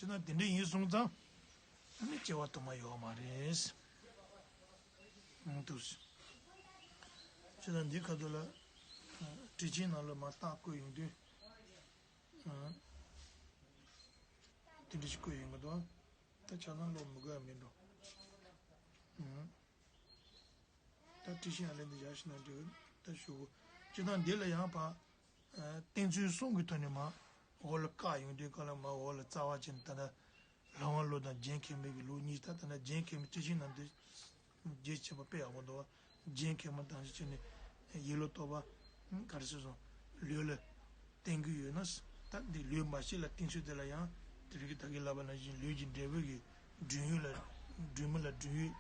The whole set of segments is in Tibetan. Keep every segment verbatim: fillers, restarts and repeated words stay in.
ན་དེ་འདྲ་ཡིན་སོང་ཙང་ཨ་ནི་སྐྱེ་བ་དུ་མ་ཡོད་མ་རེད། ཨང་། འདུག་སེ། ཅེས་དང་འདི་ཁ་ཐུག་ལ་ཊཱིཀ་ཆེན་ནང་ལ་མར་རྟགས་བཀོད་ཡོང་དུས། ཨང་། དེ་འདྲ་ཞིག་བཀོད་ཡོང་གི་འདུག་ད་ཆ་ཚང་ཀློག་མི་དགོས་ཡ་མིན་འགྲོ། ཨང་། ད་ཊཱིཀ་ཆེན་ཨ་ལན་འདི་བཞག་ཤིག་ན་འགྲིག་གི། ད་ཞུ་གོ། ཅེས་དང་འདི་ལ་ཡང་ཕར། ཨ། བསྟན་ཚུལ་གསུམ་གྱི་ཐོག་ནས་མར་འོག་ལ་བཀག་ཡོང་དུས་སྐབས་ལ་མར་འོག་ལ་རྩ་བ་ཅན་ད་ལྟ་ལྷ་དབང་བློ་དང་རྒྱན་མཁན་པོའི་གི་ལུགས་གཉིས། ད་ལྟ་ན་རྒྱན་མཁན་པོ་ཊཱིཀ་ཆེན་ནང་དུ་རྒྱས་ཆེ་བ་དཔེ་ཡག་པོ་འདུག་བ། རྒྱན་མཁན་པོ་དང་ཅིག་བྱས་ནས་ཡིད་ལ་རྟོག་པ། ག་རེ་ཟེར་སོང་། ལུས་ལ་བརྟེན་གྱི་ཡོད་ན། ད་འདི་ལུས་མ་སྐྱེས་ལ་བརྟེན་ཚུལ་དེ་ལ་ཡང་དེ་རིང་གི་ད་གིན་ལབ་པ་ནང་བཞིན་ལུས་ཀྱི་འབྲས་བུ་གི་སྒྲོན་ཡུལ་ལ། སྒྲོན་མེ་ལ་སྒྲོན་ཡུལ་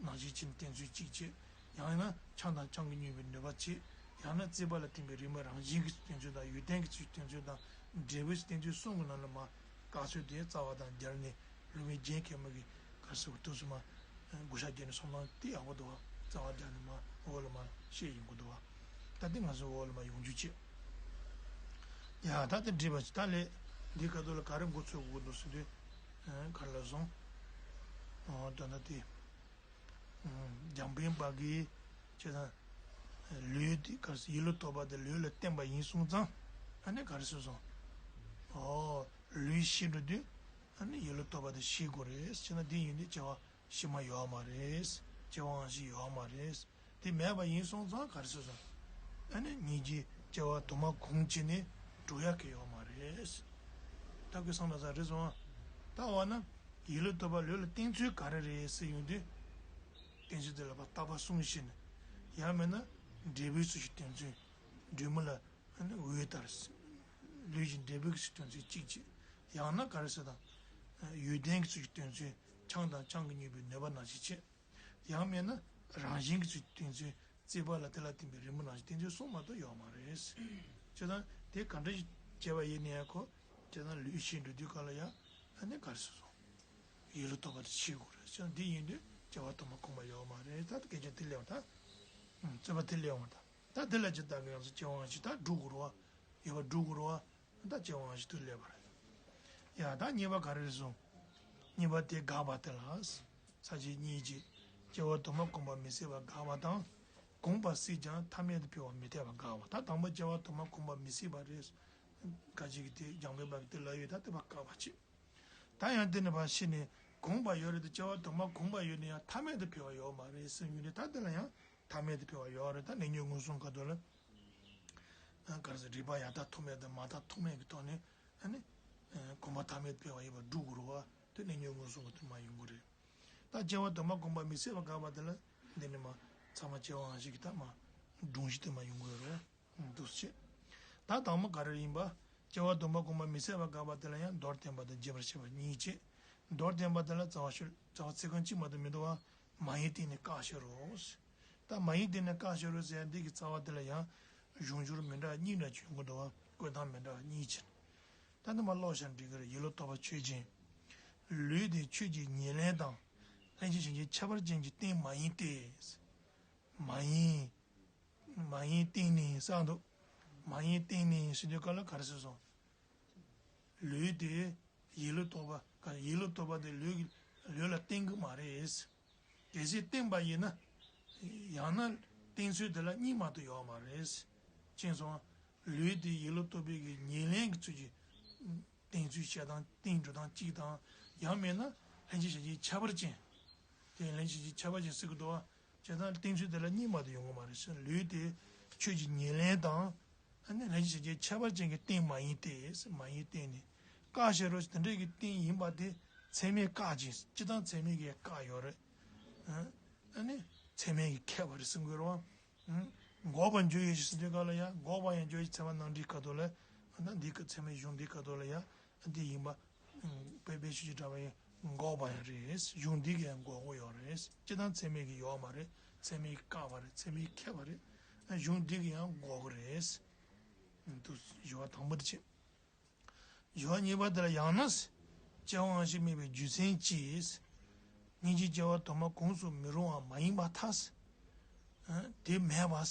ནང་བཞིན་བྱས་ནས་བརྟེན་ཚུལ་གཅིག་བྱས། ཡང་ན་ཆང་དང་ཆང་གིས་མྱོས་པའི་ནུས་པ་བྱས། ཡང་ན་བརྩིས་པ་ལ་བརྟེན་པའི་རེག་མའི་རང་བཞིན་གྱི་ཚུལ་བརྟེན་ཚུལ་དང་། ཡུལ་ལྡན་གྱི་ཚུལ་བརྟེན་ཚུལ་དང་། འབྲས་བུའི་བརྟེན་ཚུལ་གསུམ་གྱི་ནང་ལ་མར་བཀག་ཚུལ་དེ་རྩ་བ་དང་སྦྱར་ནས་ལུས་མེད་རྒྱན་མཁན་པོ་གི་ག་རེ་ཟེར་དགོས། དུས་སུ་མར་བགོ་བཤའ་བརྒྱབ་ནས་སོང་ཙང་དེ་ཡག་པོ་འདུག་བ། རྩ་བ་སྦྱར་ནས་མར་འོག་ལ་མར་བཤད་ཡོང་གི་འདུག་བ། ད་དེ་ང་ཚོ་འོག་ལ་མར་ཡོང་རྒྱུ་བྱེད། ཡ། ད་དེ་འགྲིག་པ་ཅིག་ད་ལས་འདི་ཁ་ཐུག་ལ་ག་རེ་འགོ་ཚུགས་དགོས་འདུག་ཟེར་དུས། ཨ། ག་རེ་ལབ་སོང་། ཨོ། ད་ལྟ་དེ། ཨུམ། འཇམ་དཔལ་དཔའ་གིས་ཅེས་དང་། ལུས་དེ་ག་རེ་ཟེར། ཡིད་ལ་རྟོག་པ་དེ་ལུས་ལ་བརྟེན་པ་ཡིན་སོང་ཙང་ཨ་ནི་ག་རེ་ཟེར་སོང་། ཨོ། ལུས་ཤི་འགྲོ་དུས་ཨ་ནི་ཡིད་ལ་རྟོག་པ་དེ་ཤི་དགོས་རེད། ཅེས་ན་དེ་ཡིན་དུས་སྐྱེ་བ་ཕྱི་མ་ཡོད་མ་རེད། སྐྱེ་བ་དབང་ཤེས་ཡོད་མ་རེད། དེ་མེད་པ་ཡིན་སོང་ཙང་ག་རེ་ཟེར་སོང་། ཨ་ནི་ཉིད་ཀྱི་སྐྱེ་བ་དུ་མ་གོམས་བྱས་ནས་འགྲོ་ཡག་གི་ཡོད་མ་རེད། ད་ཁོས་བསམ་པ་ས་རེད་སོང་། ད་འོ་ན་ཡིད་ལ་རྟོག་པ་ལུས་ལ་བརྟེན་ཚུལ་ག་རེ་རེད་ཟེར་ཡོང་དུས། བརྟེན་ཚུལ་དེ་ལ་ཕར་རྟག་པ་གསུམ་བཤད་ནས། ཡང་མིན་ན་འབྲས་བུའི་ཚུལ་གྱིས་བརྟེན་ཚུལ། སྒྲོན་མེ་ལ་ཨ་ནི་འོད་ལྟར། ལུས་ཀྱི་འབྲས་བུའི་ཚུལ་བརྟེན་ཚུལ་གཅིག་བྱས། ཡང་ན་ག་རེ་ཟེར་དང་། ཡུལ་ལྡན་གྱི་ཚུལ་གྱིས་བརྟེན་ཚུལ། ཆང་དང་ཆང་གིས་མྱོས་པའི་ནུས་པ་ནང་བཞིན་བྱས། ཡང་མིན་ན་རང་བཞིན་གྱི་ཚུལ་བརྟེན་ཚུལ། བརྩིས་པ་ལ་དེ་ལ་བརྟེན་པའི་རེག་མའི་རང་བཞིན་བརྟེན་ཚུལ་གསུམ་མ་གཏོགས་ཡོད་མ་རེད། བྱས་ཙང་དེ་ག་འདྲ་ཞིག་བྱས་པ་ཡིན་ན་ཡང་ཁོ། བྱས་ཙང་ལུས་ཤི་འགྲོ་དུས་སྐབས་ལ་ཡང་ཨ་ནི་ག་རེ་ཟེར་སོང་། ཡིད་ལ་རྟོག་པ་དེ་ཤི་དགོས་རེད། བྱས་ཙང་འདི་ཡིན་དུས་སྐྱེ་བ་དུ་མ་གོམས་པ་ཡོད་མ་རེད། ད་སྐད་ཆ་དེ་སླེབས་པ་ད། ཨང་། རྩོད་པ་དེ་སླེབས་པ་ད། ད་དེ་ལ་ཇི་ལྟར་གི་ཡང་སོ་སྐྱེ་བ་དབང་ཤེས་ད་སྒྲུབ་དགོས་རེད་བ། ཡོད་པ་སྒྲུབ་དགོས་རེད་བ། ད་སྐྱེ་བ་དབང་ཤེས་དུ་སླེབས་པ་རེད། ཡ། ད་གཉིས་པ་ག་རེ་རེད་སོང་། གཉིས་པ་དེ་དགག་པ་དེ་ལ། ས་བཅད་གཉིས་ཀྱིས་སྐྱེ་བ་དུ་མ་གོམས་པ་མི་སྲིད་པ་དགག་པ་དང་། གོམས་པ་སྲིད་ཀྱང་ཐ་མལ་དུ་འཕེལ་བ་མི་འཐད་པ་དགག་པ། ད་དང་པོ་སྐྱེ་བ་དུ་མ་གོམས་པ་མི་སྲིད་པ་རེད། ཁ་ཅིག་གིས་དེ་འཇམ་དཔལ་དཔའ་གིས་དེ་ལབ་ཡོད། ད་དེ་ཕར་བཀག་པ་བྱེད། ད་ཡང་དེ་ནས་ཕར་ཕྱིན་ནས་གོམས་པ་ཡོད་རེད་དེ། སྐྱེ་བ་དུ་མ་གོམས་པ་ཡོད་ན་ཡང་ཐ་མལ་དུ་འཕེལ་བ་ཡོད་མ་རེད་ཟེར་ཡོང་དུས། ད་དེ་ལ་ཡང་ཐ་མལ་དུ་འཕེལ་བ་ཡོད་རེད། ད་ནི་གནས་སྐབས་མངོན་སུམ་ཁ་ཐུག་ལ། ཨ། ག་རེ་ཟེར། རིགས་པ་ཡང་དག་མཐོང་མེད་དང་མ་དག་མཐོང་མེད་ཀྱི་ཐོག་ནས་ཨ་ནི། ཨ། གོམས་པ་ཐ་མལ་དུ་འཕེལ་བ་ཡིན་པ་སྒྲུབ་དགོས་རེད་བ། དེ་ནི་གནས་སྐབས་མངོན་སུམ་ཁ་ཐུག་མར་ཡོང་གི་རེད། ད་སྐྱེ་བ་དུ་མ་གོམས་པ་མི་སྲིད་པ་དགག་པ་དེ་ལ་འདི་ནས་མར་ཚང་མ་སྐྱེ་བ་དབང་ཤེས་ཀྱི་ད་མར་སྒྲོམ་གཞི་དེ་མར་ཡོང་གི་ཡོད་རེད། འདུག་སེ། ད་དང་པོ་ག་རེ་ཡིན་པ། སྐྱེ་བ་དུ་མ་གོམས་པ་མི་སྲིད་པ་དགག་པ་དེ་ལ་ཡང་མདོར་བསྟན་པ་དང་རྒྱས་པར་བཤད་པ་གཉིས་བྱས། མདོར་བསྟན་པ་དེ་ལ་རྩ་བ་ཤོད། རྩ་བ་ཚིག་རྐང་གཅིག་མ་གཏོགས་མི་འདུག་བ། མ་ཡིན་བརྟེན་ནས་བཀག་ཕྱིར་རོ། ད་མ་ཡིན་བརྟེན་ནས་བཀག་ཕྱིར་རོ་ཟེར་ཡ་འདི་གི་རྩ་བ་དེ་ལ་ཡང་གཞུང་སྦྱོར་མི་འདྲ་གཉིས་འདྲ་བྱུང་གི་འདུག་བ། བཀོད་སྟངས་མི་འདྲ་བ་གཉིས་བྱས། ད་འདི་མར་ཀློག་བཞག་འགྲིག་གི་རེད། ཡིད་ལ་རྟོག་པ་ཆོས་ཅན། ལུས་དེ་ཆོས་ཀྱི་ཉེར་ལེན་དང་། ལྷན་ཅིག་གཞན་གཞན་ཁྱད་པར་ཅན་གྱི་རྟེན་མ་ཡིན་ཏེ། མ་ཡིན། མ་ཡིན་བརྟེན་ནས་བསགས་འདུག་མ་ཡིན་བརྟེན་ནས་ཟེར་དུས་སྐབས་ལ་ག་རེ་ཟེར་སོང་། ལུས་དེ་ཡིད་ལ་རྟོག་པ། ག་ཡིད་ལ་རྟོག་པ་དེ་ལུས་ཀྱི་ལུས་ལ་བརྟེན་གྱི་མ་རེད། གལ་སྲིད་བརྟེན་པ་ཡིན་ན། ཡང་ན་བརྟེན་ཚུལ་དེ་ལ་གཉིས་མ་གཏོགས་ཡོད་མ་རེད། ཅེས་སོང་། ལུས་དེ་ཡིད་ལ་རྟོག་པའི་གི་ཉེར་ལེན་གྱི་ཚུལ་གྱིས་བརྟེན་ཚུལ་བཤད་སྟངས། བརྟེན་འགྲོ་སྟངས་གཅིག་དང་། ཡང་མིན་ན་ལྷན་ཅིག་གཞན་གཞན་ཁྱད་པར་ཅན། དེ་ལྷན་ཅིག་གཞན་གཞན་ཁྱད་པར་ཅན་ཟེར་གྱི་འདུག་བ། བྱས་ཙང་བརྟེན་ཚུལ་དེ་ལ་གཉིས་མ་གཏོགས་ཡོང་གི་མ་རེད་ཟེར། ལུས་དེ་ཆོས་ཀྱི་ཉེར་ལེན་དང་། ཨ་ནི་ལྷན་ཅིག་གཞན་གཞན་ཁྱད་པར་ཅན་གྱི་རྟེན་མ་ཡིན་ཏེ། མ་ཡིན་བརྟེན་ནས་བཀག་ཕྱིར་རོ། དེ་འདྲ་གི་རྟེན་ཡིན་པ་དེ་ཚད་མས་བཀག་ཅིང་། སྤྱིར་བཏང་ཚད་མས་ཀྱིས་བཀག་ཡོད་རེད། ཨ་ནི་ཚད་མས་ཀྱིས་ཁེགས་པ་རེད་གསུང་གི་རེད་བ། འགོག་པར་འགྱུར་ཡོད་ཅེས་ཟེར་དུས་སྐབས་ལ་ཡང་། འགོག་པ་ཡང་འགྱུར་ཡོད་ཚད་མ་རྣམ་འགྲེལ་ཁ་ཐུག་ལ། ཨ་ནི་འདི་གི་ཚད་མའི་གཞུང་འདི་ཁ་ཐུག་ལ་ཡང་འདི་ཡིན་པ། དཔེ་དཔེ་ཤུལ་གྱི་གྲྭ་པ་ཡང་འགོག་པ་ཡང་རེད། གཞུང་འདི་གིས་ཡང་འགོག་གི་ཡོད་རེད། སྤྱིར་བཏང་ཚད་མས་ཀྱིས་ཡོད་མ་རེད། ཚད་མས་བཀག་པ་རེད། ཚད་མས་ཁེགས་པ་རེད། གཞུང་འདི་གིས་ཡང་འགོག་གི་རེད། འདུག་ཞུ་བ་དང་པོ་དེ་བྱས། ཞུ་བ་གཉིས་པ་དེ་ལ་ཡང་ན། སྐྱེ་བ་དབང་ཤེས་དམིགས་པའི་རྒྱུ་མཚན་གྱིས། སྙིང་རྗེའི་སྐྱེ་བ་དུ་མ་གོམས་སུ་མི་རུང་བ་མ་ཡིན་པར་ཐལ། དེ་མེད་པ།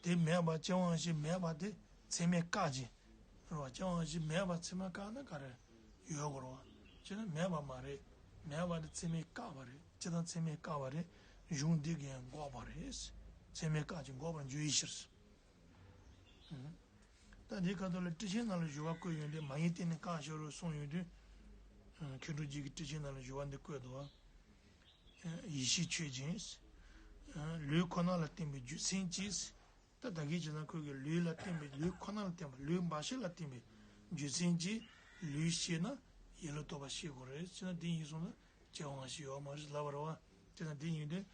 དེ་མེད་པ། སྐྱེ་བ་དབང་ཤེས་མེད་པ་དེ་ཚད་མས་བཀག་ཅིང་། རེད་བ། སྐྱེ་བ་དབང་ཤེས་མེད་པ་ཚད་མས་བཀག་ན་ག་རེ། ཡོད་དགོས་རེད་བ། བྱས་ན་མེད་པ་མ་རེད། མེད་པ་དེ་ཚད་མས་བཀག་པ་རེད། སྤྱིར་བཏང་ཚད་མས་བཀག་པ་རེད། གཞུང་འདི་གིས་ཡང་འགོག་པ་རེད། ཚད་མས་བཀག་ཅིང་འགོག་པར་འགྱུར་བའི་ཕྱིར། ད་འདིའི་ཁ་ཐོག་ལ་ཊཱིཀ་ཆེན་ནང་ལ་ཞུ་བ་བཀོད་ཡོང་དུས་མ་ཡིན་གཏན་ནས་བཀག་བཞག་རོགས་གསུངས་ཡོང་དུས། མཁས་གྲུབ་རྗེ་གིས་ཊཱིཀ་ཆེན་ནང་ལ་ཞུ་བ་འདི་བཀོད་འདུག་བ། ཡིད་ཤེས་ཆོས་ཅན། ལུས་ཁོ་ན་ལ་བརྟེན་པའི་རྒྱུ་མཚན་གྱིས། ད་ད་གིན་བྱས་ན་ཁོ་གིས་ལུས་ལ་བརྟེན་པའི་ལུས་ཁོ་ན་ལ་བརྟེན་པ་ལུས་འབའ་ཞིག་ལ་བརྟེན་པའི་རྒྱུ་མཚན་གྱིས་ལུས་ཤེས་ན་ཡིད་ལ་རྟོག་པ་ཤེས་དགོས་རེད་ཟེར་ན་དེ་ཡིན་སོང་ན་སྐྱེ་བ་སྔ་ཕྱི་ཡོད་མ་རེད་ལབ་པ་རེད་བ། དེ་ན་དེ་ཡིན་དུས་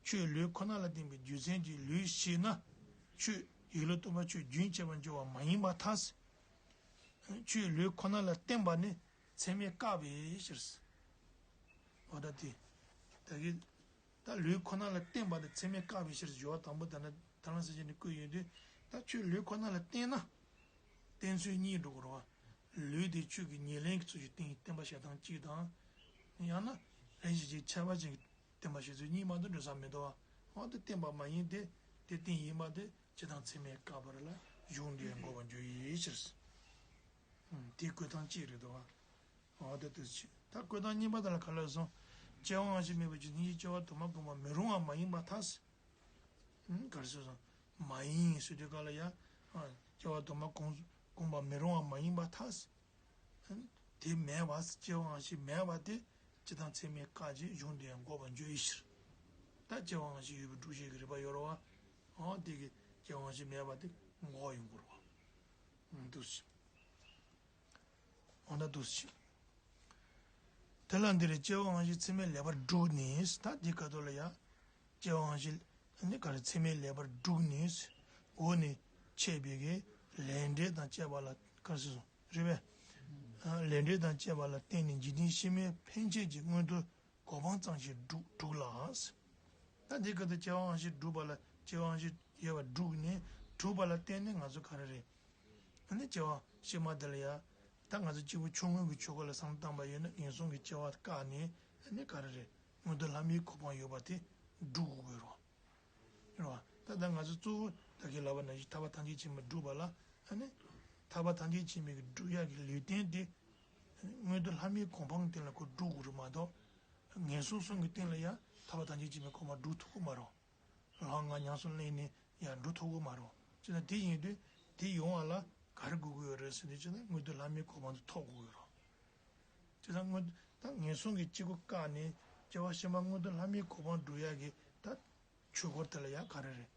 ཁྱོད་ལུས་ཁོ་ན་ལ་བརྟེན་པའི་རྒྱུ་མཚན་གྱིས་ལུས་ཤེས་ན་ཁྱོད་ཡིད་ལ་རྟོག་པ་ཁྱོད་རྒྱུན་ཆད་པར་འགྱུར་བ་མ་ཡིན་པར་ཐལ། ཁྱོད་ལུས་ཁོ་ན་ལ་བརྟེན་པ་ནི་ཚད་མས་བཀག་པའི་ཕྱིར། འོ་ད་དེ། ད་གི། ད་ལུས་ཁོ་ན་ལ་བརྟེན་པ་དེ་ཚད་མས་བཀག་པའི་ཕྱིར་སྦྱོར་བ་དང་པོ་དེ་ན་ད་ལན་ས་ཆེན་ནས་བཀོད་ཡོད་དུས་ད་ཁྱོད་ལུས་ཁོ་ན་ལ་བརྟེན་ན། བརྟེན་ཚུལ་གཉིས་འགྲོ་གི་རེད་བ། ལུས་དེ་ཁྱོད་ཀྱི་ཉེར་ལེན་གྱི་ཚུལ་གྱིས་བརྟེན་བརྟེན་པ་བྱེད་སྟངས་གཅིག་དང་། ཡང་ན་ལྷན་ཅིག་ཅིག་ཁྱད་པར་ཅན་གྱི་བརྟེན་པ་བྱེད་ཚུལ་གཉིས་མ་གཏོགས་འགྲོ་ས་མི་འདུག་བ། འོ་དེ་བརྟེན་པ་མ་ཡིན་ཏེ་དེ་བརྟེན་ཡིན་པ་དེ་སྤྱིར་བཏང་ཚད་མས་བཀག་པ་རེད་ལ་གཞུང་འདིས་འགོག་པར་འགྱུར་བའི་ཕྱིར། དེའི་བཀོད་སྟངས་གཅིག་རེད་འདུག་བ། འོ་དེ་དུས་ཕྱིན། ད་བཀོད་སྟངས་གཉིས་པ་དེ་ལ་ག་ལ་སོང་། སྐྱེ་བ་སྔ་ཕྱི་མེད་པའི་ཆོས་ཉིད་ཀྱི་སྐྱེ་བ་དུ་མ་བསྒོམ་པ་མི་རུང་བ་མ་ཡིན་པར་ཐལ། ག་རེ་ཟེར་སོང་། མ་ཡིན་ཟེར་དུས་ག་ལ་ཡ། སྐྱེ་བ་དུ་མ་བསྒོམ་བསྒོམ་པ་མི་རུང་བ་མ་ཡིན་པར་ཐལ། དེ་མེད་པ་སྐྱེ་བ་སྔ་ཕྱི་མེད་པ་དེ་སྤྱིར་བཏང་ཚད་མས་བཀག་ཅིང་གཞུང་འདིས་ཡང་འགོག་པར་འགྱུར་བའི་ཕྱིར། ད་སྐྱེ་བ་སྔ་ཕྱི་ཡོད་པའི་སྒྲུབ་བྱེད་ཀྱི་རིགས་པ་ཡོད་རེད་བ། འོ་དེ་གིས་སྐྱེ་བ་སྔ་ཕྱི་མེད་པ་དེ་འགོག་ཡོང་གི་རེད་བ། འདུག་སེ། འོ་ན་འདུག་སེ། དེ་ལ་འདིར་སྐྱེ་བ་སྔ་ཕྱི་ཚད་མས་ལེགས་པར་བསྒྲུབས་ནས་ད་འདི་ཁ་ཐོག་ལ་ཡ། སྐྱེ་བ་སྔ་ཕྱི་ནི་ག་རེ་ཚད་མས་ལེགས་པར་བསྒྲུབས་ནས་འོག་ནས་འཆད་པའི་གི་ལས་འབྲས་དང་བཅས་པ་ལ་ག་རེ་ཟེར་སོང་རེད་པས། ལས་འབྲས་དང་བཅས་པ་ལ་བརྟེན་ནས་འཇིག་རྟེན་ཕྱི་མའི་ཕན་ཆད་ཀྱི་མངོན་མཐོའི་གོ་འཕང་ཙམ་ཞིག་སྒྲུབ་སྒྲུབ་ལ། ད་འདི་སྐད་དུ་སྐྱེ་བ་སྔ་ཕྱི་བསྒྲུབས་པ་ལ་སྐྱེ་བ་སྔ་ཕྱི་ཡོད་པ་བསྒྲུབས་ནས་གྲུབ་པ་ལ་བརྟེན་ནས་ང་ཚོ་ག་རེ་རེད། ཨ་ནི་སྐྱེ་བ་ཕྱི་མ་དེ་ལ་ཡ། ད་ང་ཚོ་སྐྱེས་བུ་ཆུང་ངུའི་གི་ཆོས་སྐོར་ལ་བསམ་བློ་བཏང་པ་ཡིན་ན་ངན་སོང་གི་སྐྱེ་བ་བཀག་ནས་ཨ་ནི་ག་རེ་རེད། མངོན་མཐོ་ལྷ་མིའི་གོ་འཕང་ཡོད་པ་དེ་སྒྲུབ་དགོས་རེད། རེད་བ། ད་ལྟ་ང་ཚོ་གཙོ་བོ་ད་གིན་ལབ་པ་ནང་བཞིན་ཐར་པ་ཐམས་ཅད་མཁྱེན་པ་སྒྲུབ་པ་ལ་ཨ་ནི། ཐར་པ་ཐམས་ཅད་མཁྱེན་པའི་གི་སྒྲུབ་ཡག་གི་ལུས་རྟེན་དེ། མངོན་མཐོ་ལྷ་མིའི་གོ་འཕང་སྟེང་ལ་ཁོ་སྒྲུབ་དགོས་རེད་མ་གཏོགས། ངན་སོང་གསུམ་གྱི་སྟེང་ལ་ཡང་ཐར་པ་ཐམས་ཅད་མཁྱེན་པའི་གོ་འཕང་སྒྲུབ་ཐུབ་ཀྱི་མ་རེད། ལྷ་ང་ཉམས་སུ་ལེན་ནས་ཡང་འགྲོ་ཐུབ་ཀྱི་མ་རེད། ཅེ་ན་དེ་ཡིན་དུས་དེ་ཡོང་བ་ལ་ག་རེ་དགོས་ཀྱི་ཡོད་རེད་ཟེར་དུས་ཅེ་ན་མངོན་མཐོ་ལྷ་མིའི་གོ་འཕང་དེ་ཐོབ་དགོས་ཀྱི་ཡོད་རེད། ཅེ་ན་མངོན་ད་ངན་སོང་གི་སྐྱེ་སྒོ་བཀག་ནས་སྐྱེ་བ་ཕྱི་མ་མངོན་མཐོ་ལྷ་མིའི་གོ་འཕང་སྒྲུབ་ཡག་གི་ད་ཆོས་སྐོར་དེ་ལ་ཡང་ག་རེ་རེད།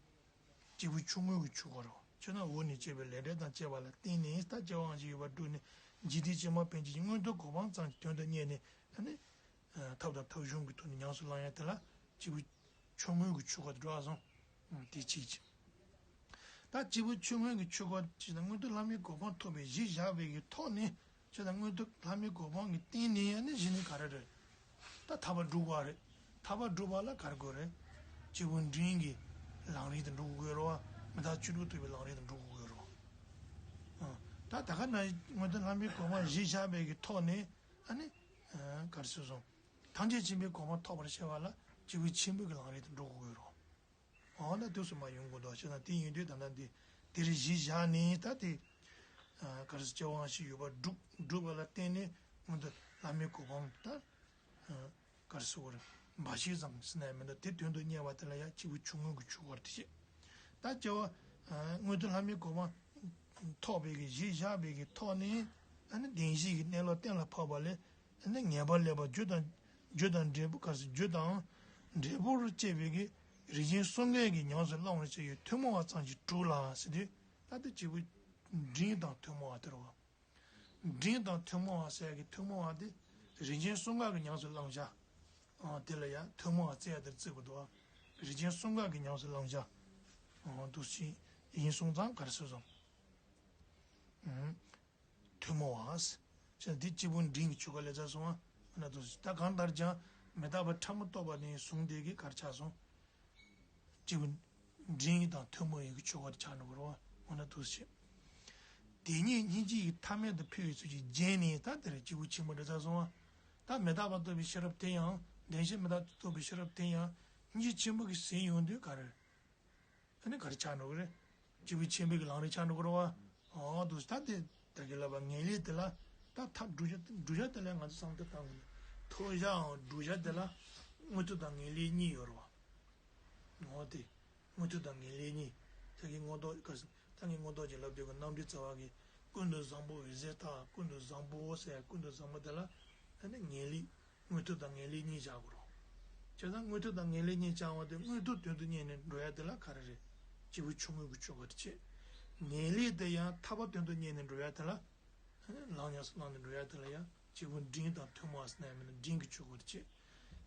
སྐྱེས་བུ་ཆུང་ངུའི་གི་ཆོས་སྐོར་རེད། ཅེ་ན་འོག་ནས་བཤད་པའི་ལས་འབྲས་དང་བཅས་པ་ལ་བརྟེན་ནས་ད་སྐྱེ་བ་སྔ་ཕྱི་ཡོད་པ་བསྒྲུབས་ནས་འཇིག་རྟེན་ཕྱི་མ་ཕན་ཆད་ཀྱི་མངོན་མཐོའི་གོ་འཕང་ཙམ་གྱི་དོན་དུ་གཉེར་ནས་ཨ་ནི། ཐབས་དང་ཐབས་གཞུང་གི་ཐོག་ནས་ཉམས་སུ་བླང་ཡ་དེ་ལ་སྐྱེས་བུ་ཆུང་ངུའི་གི་ཆོས་སྐོར་དུ་འགྲོ་བ་སོང་། དེ་གཅིག་ཅིག་ད་སྐྱེས་བུ་ཆུང་ངུའི་གི་ཆོས་སྐོར་ཅིག་དང་མངོན་མཐོ་ལྷ་མིའི་གོ་འཕང་ཐོབ་པའི་གཞི་བཞག་པའི་གི་ཐོག་ནས་ཅིག་དང་མངོན་མཐོ་ལྷ་མིའི་གོ་འཕང་གི་སྟེང་ནས་ཡང་ནི་གཞི་ནི་ག་རེ་རེད། ད་ཐར་པ་སྒྲུབ་པ་རེད། ཐར་པ་སྒྲུབ་པ་ལ་ག་རེ་དགོས་རེད། སྐྱེས་བུ་འབྲིང་གི་ལམ་རིམ་དུ་འགྲོ་དགོས་རེད་བ། མི་རྟག་བཅུ་དྲུག་ཐོབ་པའི་ལམ་རིམ་དུ་འགྲོ་དགོས་རེད་བ། ད་ད་ག་ན་མངོན་མཐོ་ལྷ་མིའི་གོ་འཕང་གཞི་བཞག་པའི་གི་ཐོག་ནས་ཨ་ནི། ག་རེ་ཟེར་སོང་། ཐམས་ཅད་མཁྱེན་པའི་གོ་འཕང་ཐོབ་པར་བྱ་བ་ལ་སྐྱེས་བུ་ཆེན་པོའི་གི་ལམ་རིམ་དུ་འགྲོ་དགོས་རེད། འོ་ན་དུས་སུ་མ་ཡོང་དགོས་འདུག་ཅེ་ན་དེ་ཡིན་དུས་ད་ལྟ་འདི་དེར་གཞི་བཞག་ནས་ད་དེ། ག་རེ་ཟེར་སྐྱེ་བ་སྔ་ཕྱི་ཡོད་པ་སྒྲུབ་སྒྲུབ་པ་ལ་བརྟེན་ནས་མངོན་མཐོ་ལྷ་མིའི་གོ་འཕང་ད། ག་རེ་ཟེར་དགོས་རེད། འབའ་ཞིག་ཙམ་ཟེར་ན་ཡང་མི་འདུག་དེ་དོན་དུ་གཉེར་བ་དེ་ལ་ཡང་སྐྱེས་བུ་ཆུང་ངུའི་གི་ཆོས་སྐོར་དེ་བཤད། ད་སྐྱེ་བ། མངོན་མཐོ་ལྷ་མིའི་གོ་འཕང་ཐོབ་པའི་གི་གཞི་བཞག་པའི་གི་ཐོག་ནས་ཨ་ནི་བདེན་བཞིའི་གི་གནས་ལུགས་གཏན་ལ་ཕབ་པ་ལས། ནི་ངེས་པར་སླད་པ་རྒྱུ་དང་རྒྱུ་དང་འབྲས་བུ་ག་ཟེར་རྒྱུ་དང་འབྲས་བུར་བཅས་པའི་གི་རིགས་ཅན་གསུམ་ཀའི་གི་ཉམས་སུ་བླང་བར་བྱ་བའི་ཐུན་མོང་བ་ཙམ་གྱིས་གྲུབ་ལ་ཟེར་དུས་ད་ལྟ་སྐྱེས་བུ་འབྲིང་དང་ཐུན་མོང་བ་དེ་རེད་བ། འབྲིང་དང་ཐུན་མོང་བ་ཟེར་ཡ་གི་ཐུན་མོང་བ་དེ་རིགས་ཅན་གསུམ་ཀ་གི་ཉམས་སུ་བླང་བྱ། དེ་ལ་ཡང་ཐུན་མོང་བ་བརྩི་ཡ་དེར་བརྩི་དགོས་འདུག་བ། རིགས་ཅན་གསུམ་ཀ་གི་ཉམས་སུ་བླང་བྱ། འདུག་སེ་ཡིན་སོང་ཙང་ག་རེ་ཟེར་སོང་། ཐུན་མོང་བ། ཅེས་འདི་སྐྱེས་བུ་འབྲིང་གི་ཆོས་སྐོར་ལས་ཚར་སོང་བ། འོ་ན་དུ་ད་གང་ལྟར་ཀྱང་མི་རྟག་པ་ཕྲ་མོ་རྟོགས་པ་ནས་བཟུང་སྟེ་གི་གར་ཆགས་སོང་། སྐྱེས་བུ་འབྲིང་དང་ཐུན་མོང་ཡི་གི་ཆོས་སྐོར་ཆགས་འགྲོ་གི་རེད་བ། འོ་ན་དུ་ཞེས། དེ་ཉིད་སྙིང་རྗེ་ཡི་ཐ་མལ་དུ་འཕོས་པའི་ཚུལ་གྱིས་བརྒྱན་ནས་ད་དེར་སྐྱེས་བུ་ཆེན་པོ་འདྲ་ཚར་སོང་བ། ད་མི་རྟག་པ་རྟོགས་པའི་ཤེས་རབ་དེ་ཡང་བདེན་བཞི་མི་རྟག་རྟོགས་པའི་ཤེས་རབ་དེ་ཡང་སྙིང་རྗེ་ཆེན་པོ་གིས་ཟིན་ཡོང་དུས་ག་རེ། ཨ་ནི་ག་རེ་ཆགས་འགྲོ་གི་རེད། སྐྱེས་བུ་ཆེན་པོའི་གི་ལམ་རིམ་ཆགས་འགྲོ་གི་རེད་བ། འོ་འདུག་ད་དེ་ད་གི་ལབ་པ་ངེས་ལེགས་དེ་ལ་ ད་ཐབས་བསྒྲུབ་བྱ་བསྒྲུབ་བྱ་དེ་ལ་ང་ཚོ་བསམ་བློ་བཏང་དགོས་ནས། ཐོབ་བྱའམ་བསྒྲུབ་བྱ་དེ་ལ་མངོན་མཐོ་དང་ངེས་ལེགས་གཉིས་ཡོད་རེད་བ། འོ་དེ། མངོན་མཐོ་དང་ངེས་ལེགས་གཉིས། ད་གིན་མངོན་རྟོགས་ག་ས་ད་གིན་མངོན་རྟོགས་ཀྱི་ལབ་དུས་ཀྱི་རྣམ་འགྲེལ་རྩ་བ་གིས་ཀུན་ཏུ་བཟང་པོ་འོད་གསལ་ལྟ། ཀུན་ཏུ་བཟང་པོ་ཟེར་ཀུན་ཏུ་བཟང་པོ་དེ་ལ་ཨ་ནི་ངེས་ལེགས། མངོན་མཐོ་དང་ངེས་ལེགས་གཉིས་བཞག་དགོས་རེད། བྱས་ཙང་མངོན་མཐོ་དང་ངེས་ལེགས་གཉིས་བྱ་བ་དེ་མངོན་མཐོ་དོན་དུ་གཉེར་ནས་འགྲོ་ཡ་དེ་ལ་ག་རེ་རེད། སྐྱེས་བུ་ཆུང་ངུ་གི་ཆོས་སྐོར་དེ་བྱེད། ངེས་ལེགས་དེ་ཡང་ཐར་པ་དོན་དུ་གཉེར་ནས་འགྲོ་ཡ་དེ་ལ། ལམ་ཉམས་སུ་བླངས་ནས་འགྲོ་ཡ་དེ་ལ་ཡང་སྐྱེས་བུ་འབྲིང་དང་ཐུན་མོང་ཟེར་ན་ཡང་མིན་ན་འབྲིང་གི་ཆོས་སྐོར་དེ་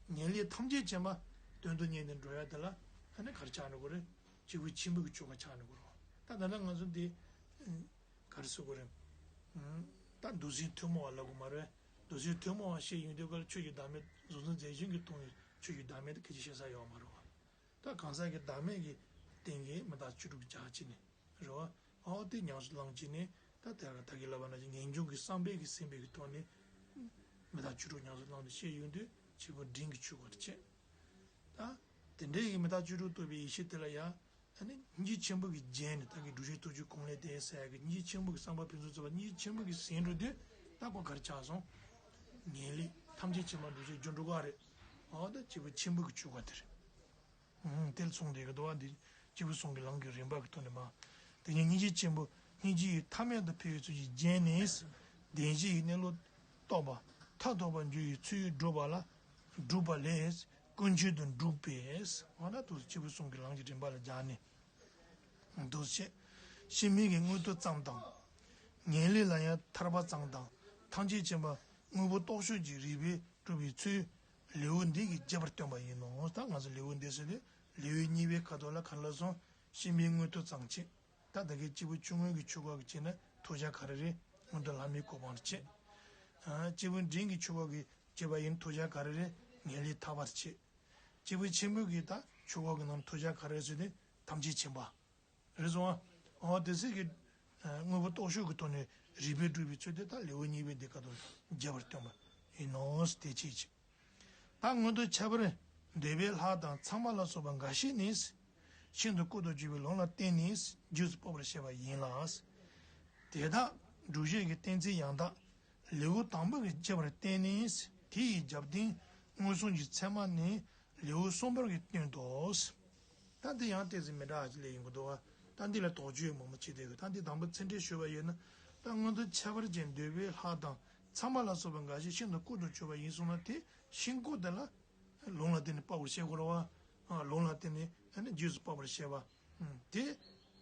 བྱེད། ངེས་ལེགས་ཐམས་ཅད་མཁྱེན་པ་དོན་དུ་གཉེར་ནས་འགྲོ་ཡ་དེ་ལ་ཨ་ནི་ག་རེ་ཆགས་འགྲོ་དགོས་རེད། སྐྱེས་བུ་ཆེན་པོ་གི་ཆོས་སྐོར་ཆགས་འགྲོ་དགོས་རེད། ད་ད་ལྟ་ང་ཚོ་འདི་ག་རེ་ཟེར་དགོས་རེད། ད་མདོ་སྲིད་ཐུན་མོང་བ་ལབ་དགོས་མ་རེད། མདོ་སྲིད་ཐུན་མོང་བ་བཤད་ཡོང་དུས་སྐབས་ཆོས་ཀྱི་བདག་མེད་གཟུགས་འཛིན་རྫས་གཞན་གྱིས་སྟོང་བའི་ཆོས་ཀྱི་བདག་མེད་དེ་སྐད་ཆ་བཤད་ས་ཡོད་མ་རེད་བ། ད་གང་ཟག་གི་བདག་མེད་ཀྱི་སྟེང་གི་མི་རྟག་བཅུ་དྲུག་སྦྱར་བྱས་ནས་རེད་བ། ཨོ་དེ་ཉམས་སུ་བླངས་བྱས་ནས་ད་དེ་ལ་ད་གིན་ལབ་པ་ནང་བཞིན་ངེས་འབྱུང་གི་བསམ་པའི་གི་སེམས་པའི་གི་ཐོག་ནས་མི་རྟག་བཅུ་དྲུག་ཉམས་སུ་བླངས་ཏེ་བཤད་ཡོང་དུས་སྐྱེས་བུ་འབྲིང་གི་ཆོས་སྐོར་དེ་བྱེད། ད་དེ་འདྲའི་གི་མི་རྟག་བཅུ་དྲུག་རྟོགས་པའི་ཡེ་ཤེས་དེ་ལ་ཡང་ཨ་ནི་སྙིང་རྗེ་ཆེན་པོ་གི་རྒྱན་ནི་ད་གིན་བསྒྲུབ་བྱའི་ཐུགས་རྒྱུད་ཀུན་ལས་འདས་ཟེར་ཡ་གི་སྙིང་རྗེ་ཆེན་པོ་གི་བསམ་པ་ཕུན་སུམ་ཚོགས་པ་སྙིང་རྗེ་ཆེན་པོ་གི་ཟིན་འགྲོ་དུས་ད་ཁོ་ག་རེ་ཆགས་སོང་། ངེས་ལེགས་ཐམས་ཅད་མཁྱེན་པ་འགྲུབ་བྱེད་རྒྱུ་འགྲུབ་ག་རེད། ཨོ་ད་སྐྱེས་བུ་ཆེན་པོ་གི་ཆོས་སྐོར་དེ་རེད། ཨང་། དེ་ལ་གསུངས་བསྡད་ཀྱི་འདུག་བ། འདི་སྐྱེས་བུ་གསུམ་གྱི་ལམ་གྱི་རིམ་པ་གི་ཐོག་ནས་མ། དེ་ཉིད་སྙིང་རྗེ་ཆེན་པོ་སྙིང་རྗེ་ཡི་ཐ་མལ་དུ་འཕེལ་བའི་ཚུལ་གྱིས་བརྒྱན་ནས། བདེན་བཞི་ཡི་གནས་ལུགས་རྟོགས་པ་མཐར་ཐུག་པར་འགྱུར་བའི་ཚུལ་བསྒྲུབས་པ་ལ། བསྒྲུབས་པ་ལས་ཀུན་མཁྱེན་དུ་འགྲུབ་པས། འོ་ན་དུ་སྐྱེས་བུ་གསུམ་གྱི་ལམ་གྱི་རིམ་པ་ལ་སྦྱར་ནས། འདུ་བྱེད། ཕྱི་མའི་གི་མངོན་མཐོ་ཙམ་དང་། ངེས་ལེགས་ལ་ཡང་ཐར་པ་ཙམ་དང་། ཐམས་ཅད་མཁྱེན་པ་དངོས་པོ་རྟོགས་ཆོས་ཀྱི་རིགས་པས་སྒྲུབ་པའི་ཚུལ་ལེའུ་འདི་གིས་རྒྱས་པར་སྟོན་པ་ཡིན་ནོ། ད་ང་ཚོ་ལེའུ་འདི་ཟེར་དུས་ལེའུ་གཉིས་པའི་ཁ་ཐོག་ལ་ག་རེ་ལབ་སོང་། ཕྱི་མའི་མངོན་མཐོ་ཙམ་བྱེད། ད་ད་གིན་སྐྱེས་བུ་ཆུང་ངུ་གི་ཆོས་སྐོར་གྱི་བྱེད་ན་ཐོབ་བྱ་ག་རེ་རེད། མངོན་མཐོ་ལྷག་མའི་གོ་འཕང་ལ་བྱེད། ཨ། སྐྱེས་བུ་འབྲིང་གི་ཆོས་སྐོར་གྱི་བྱེད་པ་ཡིན་ཐོབ་བྱ་ག་རེ་རེད། ངེས་ལེགས་ཐར་པར་བྱེད། སྐྱེས་བུ་ཆེན་པོ་གི་ད་ཆོས་སྐོར་གྱི་ནང་ཐོབ་བྱ་ག་རེ་ཟེར་ཏེ་ཐམས་ཅད་མཁྱེན་པ། རེད་སོང་ཨ། འོ་དེ་ཚིག་གི་དངོས་པོ་རྟོགས་ཆོས་ཀྱི་ཐོག་ནས་རིགས་པས་སྒྲུབ་པའི་ཚུལ་དེ་ད་ལེའུ་གཉིས་པའི་འདི་ཁ་ཐོག་རྒྱས་པར་སྟོན་པ་ཡིན་ནོ། དེ་ཅིའི་ཕྱིར། ད་མངོན་མཐོ་ཁྱད་པར་འདོད་པའི་ལྷ་དང་ཚངས་པ་ལ་སོགས་པ་འགའ་ཞིག་ནི། ཤིན་ཏུ་ཀུན་ཏུ་སྤྱོད་པའི་ལུང་ལ་བརྟེན་ནས་རྗེས་སུ་དཔག་པར་བཤད་པ་ཡིན་ལ། དེ་དག་སྒྲུབ་བྱེད་ཀྱི་གཏན་ཚིགས་ཡང་དག་ལེའུ་དང་པོ་གིས་བསྐྱེད་པར་བསྟན་ནས་དེ་ཡི་རྒྱབ་རྟེན་མངོན་སུམ་གྱི་ཚད་མ་ནི་ལེའུ་གསུམ་པར་གྱིས་སྟོན་ཏོ། ད་འདི་ཡང་ཏོག་ཙམ་མི་འདྲ་བ་ཅིག་སླེབས་ཡོང་གི་འདུག་བ། ད་འདི་ལ་དོགས་གཅོད་མང་པོ་བྱེད་བསྡད་ཡོད། ད་འདི་དང་པོ་ཚིག་འགྲེལ་ཞུས་པ་ཡིན་ན། ད་མངོན་མཐོ་ཁྱད་པར་ཅན་འདོད་པའི་ལྷ་དང་ཚངས་པ་ལ་སོགས་པ་འགའ་ཞིག་ཤིན་ཏུ་ཀུན་ཏུ་སྤྱོད་པ་ཡིན་གསུངས་ན། དེ་ཤིན་ཏུ་དེ་ལ་ལུང་ལ་བརྟེན་ནས་དཔག་པར་བཤད་དགོས་རེད་བ། ལུང་ལ་བརྟེན་ནས་ཨ་ནི་རྗེས་སུ་དཔག་པར་བཤད་པ། དེ་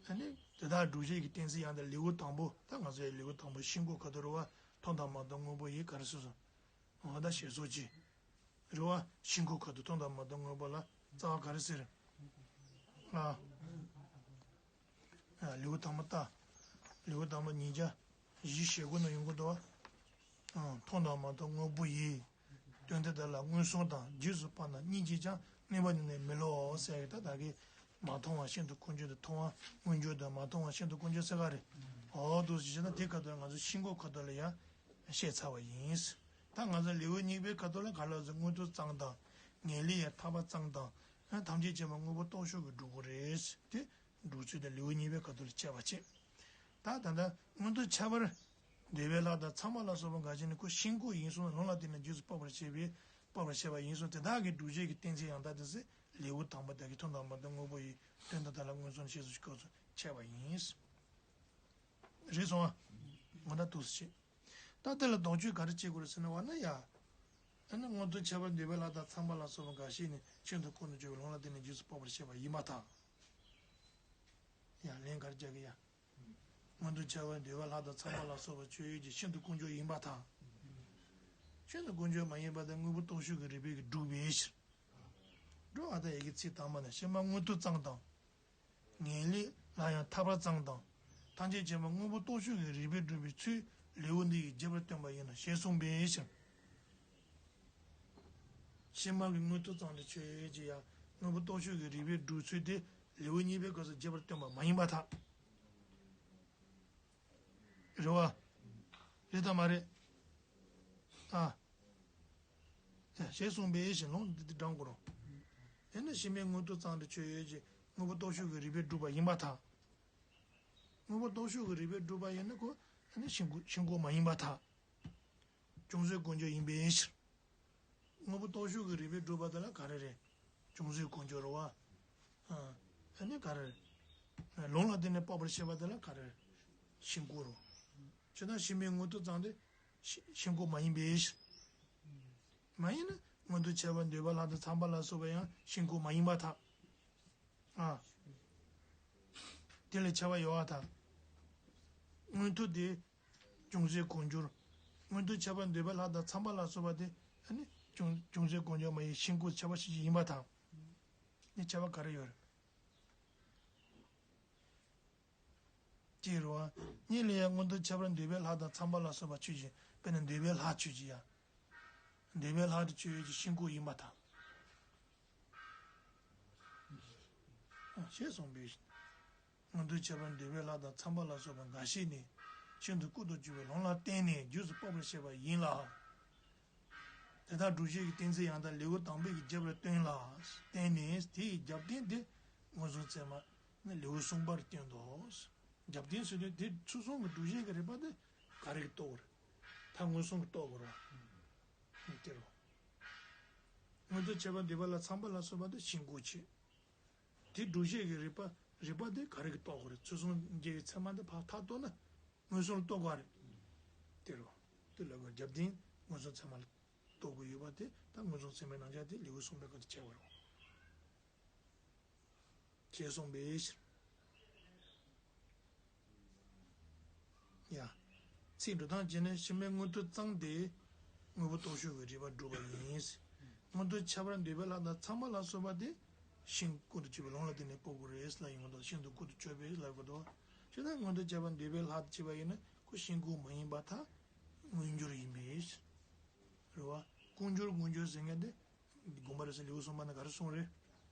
ཨ་ནི་དེ་དག་སྒྲུབ་བྱེད་ཀྱི་གཏན་ཚིགས་ཡང་དག་ལེའུ་དང་པོ། ད་ང་ཚོའི་ལེའུ་དང་པོ་ཤིན་ལྐོག་ཁ་ཐུག་རེད་བ། མཐོང་དང་མ་མཐོང་དངོས་པོ་ཡི་ག་རེ་ཟེར་སོང་། འོ་ད་ཞེས་སོགས་ཀྱིས། རེད་བ། ཤིན་ལྐོག་ཁ་ཐུག་མཐོང་དང་མ་མཐོང་དངོས་པོ་ལ་རྩ་བ་ག་རེ་ཟེར། ཨ། ལེའུ་དང་པོ་ལྟ། ལེའུ་དང་པོ་ཉིས་བརྒྱ་བཞི་ཞེ་དགུ་ན་ཡོང་གི་འདུག་བ། མཐོང་དང་མ་མཐོང་དངོས་པོ་ཡི། དོན་དེ་དག་ལ་མངོན་སུམ་དང་རྗེས་སུ་དཔག་ན་གཉིས་ཀྱིས་ཀྱང་གནོད་པ་ནི་ནི་མི་སླུ་ཟེར་གི། ད་ད་གིན་མ་མཐོང་བ་ཤིན་ཏུ་ཀུན་སྤྱོད་དང་མཐོང་བ་མངོན་སྤྱོད་དང་མ་མཐོང་བ་ཤིན་ཏུ་ཀུན་སྤྱོད་ཟེར་ག་རེད། འོ་འདུག་ཟེར་ན་དེ་ཁ་ཐུག་ང་ཚོ་ཤིན་ལྐོག་ཁ་ཐུག་ལ་ཡང་བཤད་ཚར་བ་ཡིན། ད་ང་ཚོ་ལེའུ་གཉིས་པའི་ཁ་ཐུག་ལ་ག་རེ་ལབ་ཟེར། མངོན་མཐོ་ཙམ་དང་། ངེས་ལེགས་ཡང་ཐར་པ་ཙམ་དང་། ཐམས་ཅད་མཁྱེན་པ་དངོས་པོ་རྟོགས་ཆོས་ཀྱི་སྒྲུབ་དགོས་རེད། དེ་སྒྲུབ་ཚུལ་དེ་ལེའུ་གཉིས་པའི་ཁ་ཐུག་ལ་བཤད་པ་བྱེད། ད་ད་ལྟ་མངོན་མཐོ་ཁྱད་པར་འདོད་པའི་ལྷ་དང་ཚངས་པ་ལ་སོགས་པ་འགའ་ཞིག་ནི་ཁོ་ཤིན་ལྐོག་ཡིན་གསུངས་ན་ལུང་ལ་བརྟེན་ནས་རྗེས་སུ་དཔག་པར་བཤད་པའི་དཔག་པར་བཤད་པ་ཡིན་གསུངས། དེ་དག་གི་སྒྲུབ་བྱེད་ཀྱི་གཏན་ཚིགས་ཡང་དག་དེ་ཚེ་ལེའུ་དང་པོ་ད་གིན་མཐོང་དང་མ་མཐོང་དངོས་པོ་ཡི། དོན་དེ་དག་ལ་མངོན་སུམ་ཞེས་སོགས་ཀྱི་སྐབས་སུ་འཆད་པ་ཡིན། རེད་སོང་ཨ། ང་ད་འདུག་སེ་བྱེད། ད་དེ་ལ་དོགས་གཅོད་ག་རེ་བྱེད་དགོས་རེད་ཟེར་ན། འོ་ན་ཡ། ཨ་ནི་མངོན་མཐོ་ཁྱད་པར་འདོད་པའི་ལྷ་དང་ཚངས་པ་ལ་སོགས་པ་འགའ་ཞིག་ནི་ཤིན་ཏུ་ཀུན་ཏུ་སྤྱོད་པའི་ལུང་ལ་བརྟེན་ནས་རྗེས་སུ་དཔག་པར་བཤད་པ་ཡིན་པར་ཐལ། ཡ་ལན་ག་རེ་རྒྱག་གི་ཡ། མངོན་མཐོ་ཁྱད་པར་འདོད་པའི་ལྷ་དང་ཚངས་པ་ལ་སོགས་པ་སྤྱོད་ཡུལ་གྱི་ཤིན་ཏུ་ཀུན་སྤྱོད་ཡིན་པར་ཐལ། ཤིན་ཏུ་ཀུན་སྤྱོད་མ་ཡིན་པ་དེ་དངོས་པོ་རྟོགས་ཆོས་ཀྱི་རིགས་པས་ཀྱིས་སྒྲུབ་པའི་ཕྱིར། འགྲོ་བ་དང་ཡི་གེ་ཚིག་དང་པོ་ནས་ཕྱི་མ་མངོན་མཐོ་ཙམ་དང་། ངེས་ལེགས་ལ་ཡང་ཐར་པ་ཙམ་དང་། ཐམས་ཅད་མཁྱེན་པ་དངོས་པོ་རྟོགས་ཆོས་ཀྱི་རིགས་པས་སྒྲུབ་པའི་ཚུལ་ལེའུ་འདི་ཡིས་རྒྱས་པར་སྟོན་པ་ཡིན་ནོ་ཞེས་གསུངས་པའི་ཕྱིར། ཕྱི་མ་གི་མངོན་མཐོ་ཙམ་དུ་ཆོས་ཀྱི་ཡང་དངོས་པོ་རྟོགས་ཆོས་ཀྱི་རིགས་པས་སྒྲུབ་ཚུལ་དེ་ལེའུ་གཉིས་པའི་སྐབས་སུ་རྒྱས་པར་སྟོན་པ་མ་ཡིན་པར་ཐལ། རེད་བ། རེད་དམ་མ་རེད། ཨ། ཞེས་གསུངས་པའི་ཕྱིར་ལུང་འདི་དྲངས་དགོས་རུང་། དེ་ནི་ཕྱི་མའི་མངོན་མཐོ་ཙམ་དུ་ཆོས་ཡོད་ཀྱི་དངོས་པོ་རྟོགས་ཆོས་ཀྱི་རིགས་པས་སྒྲུབ་པ་ཡིན་པར་ཐལ། དངོས་པོ་རྟོགས་ཆོས་ཀྱི་རིགས་པས་སྒྲུབ་པ་ཡིན་ན་ཁོ་ནི་ཤིན་ལྐོག་ཤིན་ལྐོག་མ་ཡིན་པར་ཐལ། ཅུང་ཟད་ཀུན་འབྱུང་ཡིན་པའི་ཕྱིར། དངོས་པོ་རྟོགས་ཞོར་གྱི་རིགས་པས་སྒྲུབ་པ་དེ་ལ་ག་རེ་རེད། ཅུང་ཟད་ཀུན་འབྱུང་རེད་བ། ཨ་ནི་ག་རེ་རེད། ལུང་ལ་བརྟེན་ནས་དཔོག་པར་བྱེད་པ་དེ་ལ་ག་རེ་རེད། ཤིན་ལྐོག་རེད། ཇི་ལྟར་ཤིང་མིན་མངོན་རྟོགས་ཙམ་དེ་ཤིན་ལྐོག་མ་ཡིན་པའི་ཕྱིར། མ་ཡིན་ན་མངོན་རྟོགས་ཁྱད་པར་འདོད་པའི་ལྷ་དང་ཚངས་པ་ལ་སོགས་པ་ཡང་ཤིན་ལྐོག་མ་ཡིན་པར་ཐལ། ཨ། དེ་ལས་ཁྱད་པར་ཡོད་པར་ཐལ། མངོན་རྟོགས་དེ་ཅུང་ཟད་ཀུན་འབྱུང་། མངོན་རྟོགས་ཁྱད་པར་འདོད་པའི་ལྷ་དང་ཚངས་པ་ལ་སོགས་པ་དེ་ཨ་ནི་ཅུང་ཅུང་ཟད་ཀུན་འབྱུང་མ་ཡིན་ཤིན་ལྐོག་ཁྱད་པར་ཕྱིན་ཅི་ཡིན་པར་ཐལ། ནི་ཁྱད་པར་ག་རེ་ཡོད་རེད། ཅེས་རོ། གཉིས་ལ་ཡང་མངོན་རྟོགས་ཁྱད་པར་འདོད་པའི་ལྷ་དང་ཚངས་པ་ལ་སོགས་པ་ཆོས་ཅན། དཔེར་ན་འདོད་པའི་ལྷ་ཆོས་ཅན་ཡང་། འདོད་པའི་ལྷ་དེ་ཆོས་ཅན་ཤིན་ལྐོག་ཡིན་པར་ཐལ། ཞེས་གསུངས་པས། མངོན་རྟོགས་ཁྱད་པར་འདོད་པའི་ལྷ་དང་ཚངས་པ་ལ་སོགས་པ་འགའ་ཞིག་ནི། ཤིན་ཏུ་ལྐོག་ཏུ་གྱུར་པའི་ལུང་ལ་བརྟེན་ནས་རྗེས་སུ་དཔོག་པར་བྱེད་པ་ཡིན་ལ། དེ་ལྟར་སྒྲུབ་བྱེད་ཀྱི་གཏན་ཚིགས་ཡང་དག་ལེའུ་དང་པོའི་རྒྱབ་ལ་སྟོན་ལ། བརྟེན་ནས་དེ་ཡི་རྒྱབ་རྟེན་དེ་མངོན་སུམ་ཚད་མ་ནི་ལེའུ་གསུམ་པར་སྟོན་ཏོ། རྒྱབ་རྟེན་ཟེར་དུས་དེ་ཚུལ་གསུམ་གྱི་སྒྲུབ་བྱེད་ཀྱི་རིགས་པ་དེ་ག་རེ་གིས་རྟོགས་པ་རེད། ད་མངོན་སུམ་གྱིས་རྟོགས་དགོས་རེད་བ། དེ་རེད། མངོན་རྟོགས་ཁྱད་པར་འདོད་པ་ལ་ཚངས་པ་ལ་སོགས་པ་དེ་ཤིན་ལྐོག་བྱེད། དེ་སྒྲུབ་བྱེད་ཀྱི་རིགས་པ་རིགས་པ་དེ་ག་རེ་གིས་རྟོགས་དགོས་རེད། ཚུལ་གསུམ་འགལ་བའི་ཚད་མ་དེ་ཕར་མཐར་གཏུགས་ན་མངོན་སུམ་ལ་རྟོགས་དགོས་རེད། དེ་རེད་བ། དེ་ལ་གོ་རྒྱབ་རྟེན་མངོན་སུམ་ཚད་མ་ལ་རྟོགས་དགོས་ཡོད་པ་དེ་ད་མངོན་སུམ་ཚད་མའི་རྣམ་གཞག་དེ་ལེའུ་གསུམ་པའི་སྐབས་སུ་བྱས་པ་རེད། ཅེས་གསུངས་པའི་ཕྱིར། ཡ། ཚིག་འགྲོ་སྟངས་བྱས་ནས་ཤིང་མིན་མངོན་རྟོགས་ཙམ་དེ་དངོས་པོ་རྟོགས་ཞོར་གྱི་རིགས་པས་སྒྲུབ་པ་ཡིན། མངོན་རྟོགས་ཁྱད་པར་འདོད་པའི་ལྷ་དང་ཚངས་པ་ལ་སོགས་པ་དེ་ཤིན་ལྐོག་ཏུ་གྱུར་པའི་ལུང་ལ་བརྟེན་ནས་དཔོག་དགོས་རེད་ལབ་ཡོང་གི་འདུག་ཤིན་ཏུ་ལྐོག་ཏུ་གྱུར་པའི་ལབ་ཡོང་གི་འདུག་ཞེ་ན་མངོན་རྟོགས་ཁྱད་པར་འདོད་པའི་ལྷ་དེ་བྱས་པ་ཡིན་ན་ཁོ་ཤིན་ལྐོག་མ་ཡིན་པར་ཐལ། མངོན་གྱུར་ཡིན་པའི་ཕྱིར། རེད་བ། ཀུན་འབྱུང་མངོན་གྱུར་ཟེར་མཁན་དེ། དགོངས་པ་རབ་གསལ་ལེའུ་གསུམ་པ་ན་ག་རེ་གསུངས་རེད།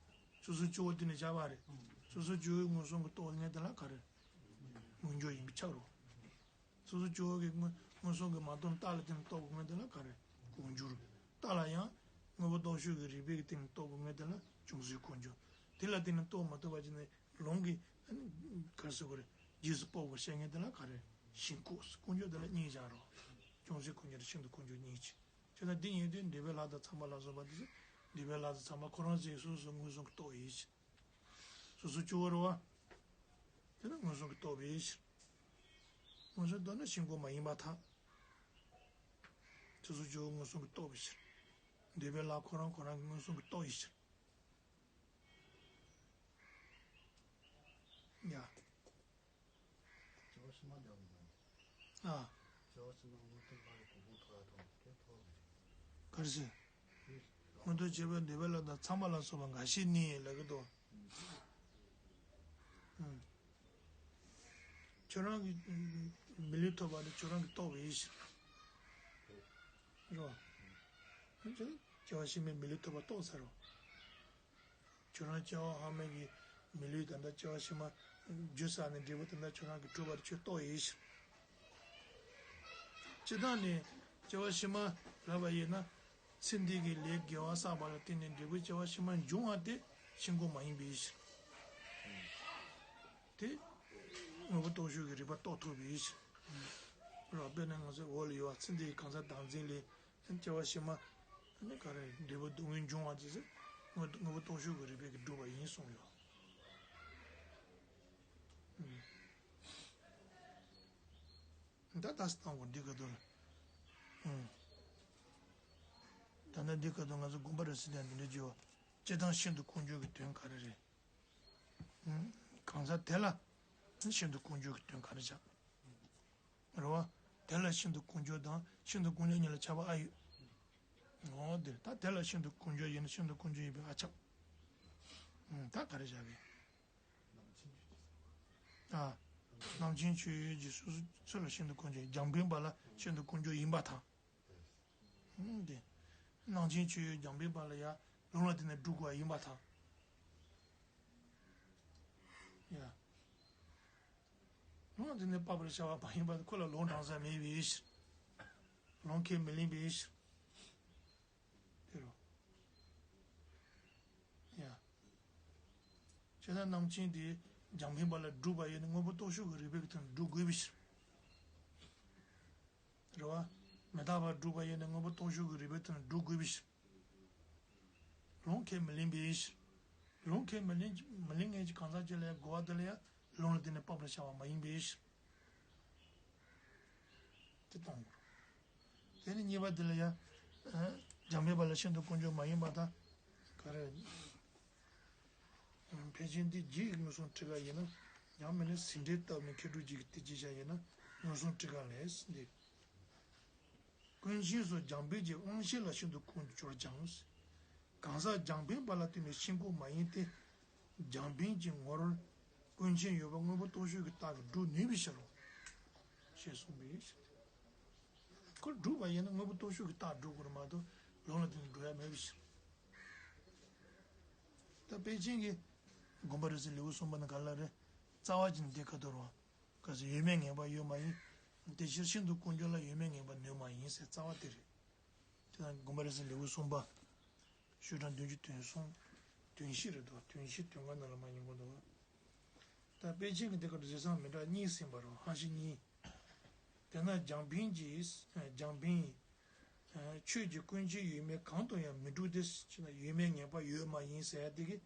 སོ་སོའི་སྤྱི་བོ་བསྟན་ནས་བཞག་པ་རེད། སོ་སོའི་སྤྱི་བོའི་མངོན་སུམ་གྱིས་རྟོགས་མཁན་དེ་ལ་ག་རེ། མངོན་གྱུར་ཡིན་པས་ཁྱབ་རོ། སོ་སོའི་སྤྱི་བོ་གི་མངོན་མངོན་སུམ་གྱིས་མ་རྟོགས་རྟགས་ལ་བརྟེན་ནས་རྟོགས་དགོས་མཁན་དེ་ལ་ག་རེ། ཀུན་འབྱུང་། རྟགས་ལ་ཡང་། དངོས་པོ་རྟོགས་ཞོར་གྱི་རིགས་པའི་སྟེང་ནས་རྟོགས་དགོས་མཁན་དེ་ལ་ཅུང་ཟད་ཀུན་འབྱུང་། དེ་ལ་བརྟེན་ནས་རྟོགས་མ་ཐུབ་པ་ཅིག་ནི་ལུང་གིས་ག་རེ་ཟེར་དགོས་རེད། རྗེས་སུ་དཔོག་པར་བྱེད་མཁན་དེ་ལ་ག་རེ། ཤིན་ལྐོག་ཀུན་འབྱུང་དེ་ལ་གཉིས་བཞག་རོ། ཅུང་ཟད་ཀུན་འབྱུང་དང་ཤིན་ཏུ་ཀུན་འབྱུང་གཉིས་ཀྱི། བྱས་ན་འདི་གཉིས་དེ་འདོད་པའི་ལྷ་དང་ཚངས་པ་ལ་སོགས་པ་དེ་ཚོ། འདོད་པའི་ལྷ་དང་ཚངས་པ་ཁོ་རང་ཚོས་སོ་སོ་མངོན་སུམ་གྱིས་རྟོགས་པའི་ཕྱིར། སོ་སོ་སྤྱི་བོ་རེད་བ། དེ་ནི་མངོན་སུམ་གྱིས་རྟོགས་པའི་ཕྱིར། མངོན་སུམ་རྟོགས་ན་ཤིན་ལྐོག་མ་ཡིན་པར་ཐལ། སོ་སོ་སྤྱི་བོ་མངོན་སུམ་གྱིས་རྟོགས་པའི་ཕྱིར། འདོད་པའི་ལྷ་ཁོ་རང་ཁོ་རང་གིས་མངོན་སུམ་གྱིས་རྟོགས་པའི་ཕྱིར། ཡ། སྐྱེ་བ་ཕྱི་མ་འདྲ་བོ་མ་ཡིན། ཨ། སྐྱེ་བ་ཕྱི་མ་མངོན་རྟོགས་ལྷ་ཡི་གོ་འཕང་ཐོབ་ཡ་དང་དེ་ཐོབ་རེད། ག་རེ་ཟེར། དེ། མངོན་རྟོགས་ཁྱད་པར་འདོད་པའི་ལྷ་དང་ཚངས་པ་ལ་སོགས་པ་འགའ་ཞིག་ནི་ལབ་ཀྱི་འདུག་ཨུམ། ཁྱོད་རང་གིས་མི་ལུས་ཐོབ་པ་ནི་ཁྱོད་རང་གིས་རྟོགས་པའི་ཕྱིར། རོ། སྐྱེ་བ་ཕྱི་མའི་མི་ལུས་ཐོབ་པ་རྟོགས་ཚར་རོ། ཁྱོད་རང་སྐྱེ་བ་སྔ་མའི་གི་མི་ལུས་དེ་འདྲ་སྐྱེ་བ་ཕྱི་མ་རྒྱུ་བསགས་ནས་འབྲས་བུ་དེ་འདྲ་ཁྱོད་རང་གིས་གྲུབ་པར་ཁྱོད་རྟོགས་ཡིན་ཕྱིར། སྤྱིར་བཏང་ནས་སྐྱེ་བ་ཕྱི་མ་ལབ་པ་ཡིན་ན། ཚེ་འདི་གི་ལས་དགེ་བ་བསགས་པ་ལ་བརྟེན་ནས་འབྲས་བུ་སྐྱེ་བ་ཕྱི་མ་འབྱུང་བ་དེ་ཤིན་ལྐོག་མ་ཡིན་པའི་ཕྱིར། དེ་དངོས་པོ་རྟོགས་ཞོར་གྱི་རིགས་པ་རྟོགས་ཐུབ་པའི་ཕྱིར། རོ། དཔེར་ན་ང་ཚོའི་འོག་ལ་ཡོད་པ་ཚེ་འདི་གི་གང་ཟག་བདག་འཛིན་ལས། སྐྱེ་བ་ཕྱི་མ། ནི་ག་རེ་འབྲས་བུ་སྡུག་བསྔལ་འབྱུང་བ་དེ་ཚོ། དངོས་དངོས་པོ་རྟོགས་ཞོར་གྱི་རིགས་པས་ཀྱིས་སྒྲུབ་པ་ཡིན་གསུངས་ཡོད། ཨུམ། ད་ལྟ་སེ་བཏང་དགོས་འདི་ག་དུས་ལ། ཨུམ། ད་ལྟ་འདི་ག་དུས་ང་ཚོ་དགོངས་པ་རབ་གསལ་དང་འདི་འདྲ་བརྗོད་པ། སྤྱིར་བཏང་ཤིན་ཏུ་ཀུན་འབྱུང་གི་དོན་ག་རེ་རེད། ཨུམ། གང་ཟག་དེ་ལ། ཤིན་ཏུ་ཀུན་འབྱུང་གི་དོན་ག་རེ་བྱ། རེད་བ། དེ་ལ་ཤིན་ཏུ་ཀུན་འབྱུང་དང་ཤིན་ཏུ་ཀུན་འབྱུང་གཉིས་ལ་ཁྱབ་པ་ཨ་ཡོད། འོ་དེ་ད་དེ་ལ་ཤིན་ཏུ་ཀུན་འབྱུང་ཡིན་ན་ཤིན་ཏུ་ཀུན་འབྱུང་ཡིན་པས་ཨ་ཁྱབ། ཨུམ། ད་ག་རེ་བྱ་གི། ཨ། རྣམ་མཁྱེན་ཆོས་ཅན་གྱི་སོ་སོ་ལ་ཤིན་ཏུ་ཀུན་འབྱུང་རྒྱང་འཕེན་པ་ལ་ཤིན་ཏུ་ཀུན་འབྱུང་ཡིན་པར་ཐལ། ཨུམ། དེ། རྣམ་མཁྱེན་ཆོས་ཅན་རྒྱང་འཕེན་པ་ལ་ཡང་ལུང་ལ་བརྟེན་ནས་སྒྲུབ་དགོས་པ་ཡིན་པར་ཐལ། ཡ། ལུང་ལ་བརྟེན་ནས་དཔོག་པར་བྱ་བ་མ་ཡིན་པ་ཁོ་ལ་ལུང་དྲང་ས་མེད་པའི་ཕྱིར། ལུང་ཁས་མི་ལེན་པའི་ཕྱིར། དེ་རུ། ཡ། བྱས་ན་རྣམ་མཁྱེན་དེ་རྒྱང་འཕེན་པ་ལ་སྒྲུབ་པ་ཡིན་ན་དངོས་པོ་རྟོགས་ཞོར་གྱི་རིགས་པའི་སྟེང་ནས་སྒྲུབ་དགོས་པའི་ཕྱིར། རེད་བ། མི་རྟག་པར་སྒྲུབ་པ་ཡིན་ན་དངོས་པོ་རྟོགས་ཚུལ་གྱི་རིགས་པའི་ཐོག་ནས་སྒྲུབ་དགོས་པའི་ཕྱིར། ལུང་ཁས་མི་ལེན་པའི་ཕྱིར། ལུང་ཁས་མི་ལེན་མི་ལེན་མཁན་གྱི་གང་ཟག་ཅིག་ལ་ཡང་རྒོལ་བ་དེ་ལ་ཡང་ལུང་ལ་བརྟེན་ནས་དཔག་པར་བྱ་བ་མ་ཡིན་པའི་ཕྱིར། དེ་གཏོང་དགོས། དེ་ནས་གཉིས་པ་དེ་ལ་ཡང་། ཨ། རྒྱང་འཕེན་པ་ལ་ཤིན་ཏུ་ཀུན་འབྱུང་མ་ཡིན་པ་དང་། ག་རེ། ཕལ་ཆེར་འདི་རྗེས་ཀྱི་མངོན་སུམ་ཁྲིད་ཀ་ཡིན་ན། ཡང་མིན་ན་ཟིན་བྲིས་བཏབ་ནས་མཁས་གྲུབ་རྗེ་གི་དེ་རྗེས་བཞག་ཡིན་ན་མངོན་སུམ་ཁྲིད་ཀ་ལས་འདི། ཀུན་མཁྱེན་སོགས་རྒྱང་འཕེན་གྱི་དབང་ཤེས་ལ་ཤིན་ཏུ་ཀུན་འབྱུང་སྦྱོར་ཀྱང་། གང་ཟག་རྒྱང་འཕེན་པ་ལ་བརྟེན་ནས་ཤེས་དགོས་མ་ཡིན་ཏེ། རྒྱང་འཕེན་གྱི་ངོར་ཀུན་མཁྱེན་ཡོད་པ་དངོས་པོ་རྟོགས་ཚུལ་གྱི་རྟགས་ཀྱིས་སྒྲུབ་ནུས་པའི་ཕྱིར་རོ། ཞེས་གསུངས་པའི་ཕྱིར། ཁོ་སྒྲུབ་པ་ཡིན་ན་དངོས་པོ་རྟོགས་ཚུལ་གྱི་རྟགས་སྒྲུབ་དགོས་རེད་མ་གཏོགས་ལུང་ལ་བརྟེན་ནས་སྒྲུབ་ཡ་མེད་པའི་ཕྱིར། ད་དཔེ་ཅན་གྱི་དགོངས་པ་རིགས་གསལ་ལེའུ་གསུམ་པ་ནི་ག་ལ་རེད། རྩ་བ་ཅན་འདི་ཁ་ཐོར་བ། ག་ཟེར་ཡོད་མེད་ངེས་པ་ཡོད་མ་ཡིན། དེ་ཕྱིར་ཤིན་ཏུ་ཀུན་འབྱུང་ལ་ཡོད་མེད་ངེས་པ་ནུས་མ་ཡིན་ཟེར་རྩ་བ་དེ་རེད། དེ་དང་དགོངས་པ་རིགས་གསལ་ལེའུ་གསུམ་པ། ཤོག་གྲངས་བདུན་ཅུ་དོན་གསུམ། དོན་བཞི་རེད་འདུག་དོན་བཞི་དོན་ལྔ་ནང་ལ་མ་ཡིན་དགོས་འདུག་ད་དཔེ་ཅན་གྱི་འདི་གར་རྗེས་སམ་མི་འདྲ་གཉིས་ཟིན་པ་རོ། ཧ་ཤི་གཉིས། དེས་ན་རྒྱང་འཕེན་གྱིས། རྒྱང་འཕེན་ཡིན། ཆོས་ཀྱི་ཀུན་མཁྱེན་ཡོད་མེད་གང་དུ་ཡང་མི་འགྲུབ་སྟེ་ཞེ་ན། ཡོད་མེད་ངེས་པ་ཡོད་མ་ཡིན་ཟེར་ཡ་དེ་གིས།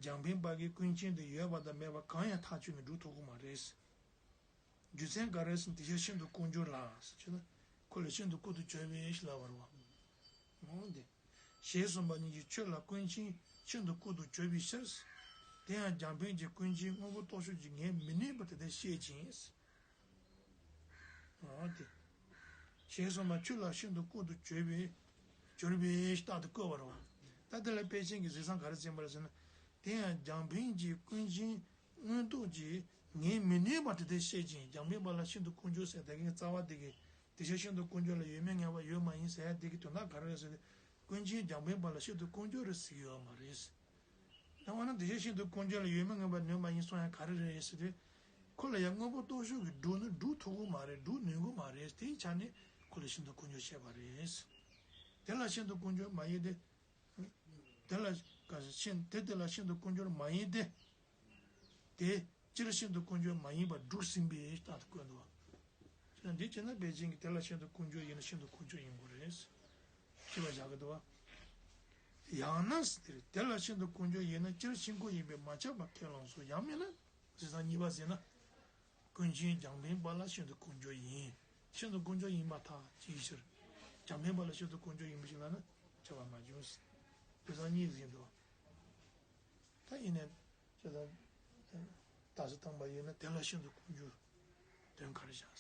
རྒྱང་འཕེན་པ་གིས་ཀུན་མཁྱེན་དུ་ཡོད་པ་དང་མེད་པ་གང་ཡང་ཐག་ཆོད་ནས་སྒྲུབ་ཐུབ་ཀྱི་མ་རེད། རྒྱུ་མཚན་ག་རེ་ཟེར་ན་དེ་ཕྱིར་ཤིན་ཏུ་ཀུན་འབྱུང་ལ་ཟེར་ན། ཁོ་ལ་ཤིན་ཏུ་ཀུན་ཏུ་སྦྱོར་བའི་ཕྱིར་ལབ་པ་རེད་བ། འོ་དེ། ཞེས་གསུངས་པ་ཉིད་ཀྱིས་ཆོས་ལ་ཀུན་མཁྱེན་ཤིན་ཏུ་ཀུན་ཏུ་སྦྱོར་བའི་ཕྱིར། དེ་ཡང་རྒྱང་འཕེན་གྱི་ཀུན་མཁྱེན་དངོས་པོ་རྟོགས་ཚུལ་གྱི་ངེས་མི་ནུས་པ་དེ་ལྟར་བཤད་ཅིང་། འོ་དེ། ཞེས་གསུངས་པ་ཆོས་ལ་ཤིན་ཏུ་ཀུན་ཏུ་སྦྱོར་བའི། སྦྱོར་བའི་རྟགས་དེ་བཀོད་པ་རེད་བ། ད་དེ་ལ་དཔེ་ཅན་གྱི་རྗེས་སམ་ག་རེ་ཟིན་པ་རེད་ཟེར་ན། དེ་ཡང་རྒྱང་འཕེན་གྱི་ཀུན་མཁྱེན་དངོས་རྟོགས་ཀྱི་ངེས་མི་ནུས་པ་དེ་ལྟར་བཤད་ཅིང་། རྒྱང་འཕེན་པ་ལ་ཤིན་ཏུ་ཀུན་འབྱུང་ཟེར་དེ་གའི་རྩ་བ་དེ་གིས་དེ་ཕྱིར་ཤིན་ཏུ་ཀུན་འབྱུང་ལ་ཡོད་མེད་ངེས་པ་ཡོད་མ་ཡིན་ཟེར་ཡ་དེ་གི་དོན་དག་ག་རེ་རེད་ཟེར་ཏེ། ཀུན་མཁྱེན་རྒྱང་འཕེན་པ་ལ་ཤིན་ཏུ་ཀུན་འབྱུང་རེད་ཟེར་གྱི་ཡོད་མ་རེད། ཡང་འོ་ན་དེ་ཕྱིར་ཤིན་ཏུ་ཀུན་འབྱུང་ལ་ཡོད་མེད་ངེས་པ་ནུས་མ་ཡིན་གསུང་ཡ་ག་རེ་རེད་ཟེར་ཏེ། ཁོ་ལ་ཡང་དངོས་པོ་རྟོགས་ཚུལ་གྱིས་སྒྲུབ་ན་སྒྲུབ་ཐུབ་ཀྱི་མ་རེད། སྒྲུབ་ནུས་ཀྱི་མ་རེད། དེའི་ཆ་ནས་ཁོ་ལ་ཤིན་ཏུ་ཀུན་འབྱུང་བཤད་པ་རེད། དེ་ལ་ཤིན་ཏུ་ཀུན་འབྱུང་མ་ཡིན་ཏེ། དེ་ལ་ག་ཤིན་དེ་དེ་ལ་ཤིན་ཏུ་ཀུན་འབྱུང་མ་ཡིན་ཏེ། དེ་སྤྱིར་ཤིན་ཏུ་ཀུན་འབྱུང་མ་ཡིན་པར་སྒྲུབ་ཟིན་པའི་རྟགས་དེ་བཀོད་འདུག་ཅེས་ན་འདི་བྱས་ན་དཔེ་ཅན་གྱི་དེ་ལ་ཤིན་ཏུ་ཀུན་འབྱུང་ཡིན་ན་ཤིན་ཏུ་ཀུན་འབྱུང་ཡིན་དགོས་རེད། ཅེས་པ་བཞག་གི་འདུག་བ། ཡང་ན་ཟེར་དེ་ལ་ཤིན་ཏུ་ཀུན་འབྱུང་ཡིན་ན་སྤྱིར་ཤིན་ཀུན་ཡིན་པས་མ་ཁྱབ་པ་ཁས་བླངས་སོ། ཡང་མིན་ན། ཟེར་ས་གཉིས་པ་ཟེར་ན། ཀུན་མཁྱེན་རྒྱང་འཕེན་པ་ལ་ཤིན་ཏུ་ཀུན་འབྱུང་ཡིན། ཤིན་ཏུ་ཀུན་འབྱུང་ཡིན་པར་ཐལ་ཅིའི་ཕྱིར། རྒྱང་འཕེན་པ་ལ་ཤིན་ཏུ་ཀུན་འབྱུང་ཡིན་པ་ཞིག་ལབ་ན་ཁྱབ་པ་མ་བྱུང་། དེ་ས་གཉིས་ཟིན་ཏོ། ད་ཡིན་ནས་ཅི་ལ། རྟགས་སུ་བཏང་པ་ཡིན་ན་དེ་ལ་ཤིན་ཏུ་ཀུན་འབྱུང་དོན་ག་རེ་བཞག་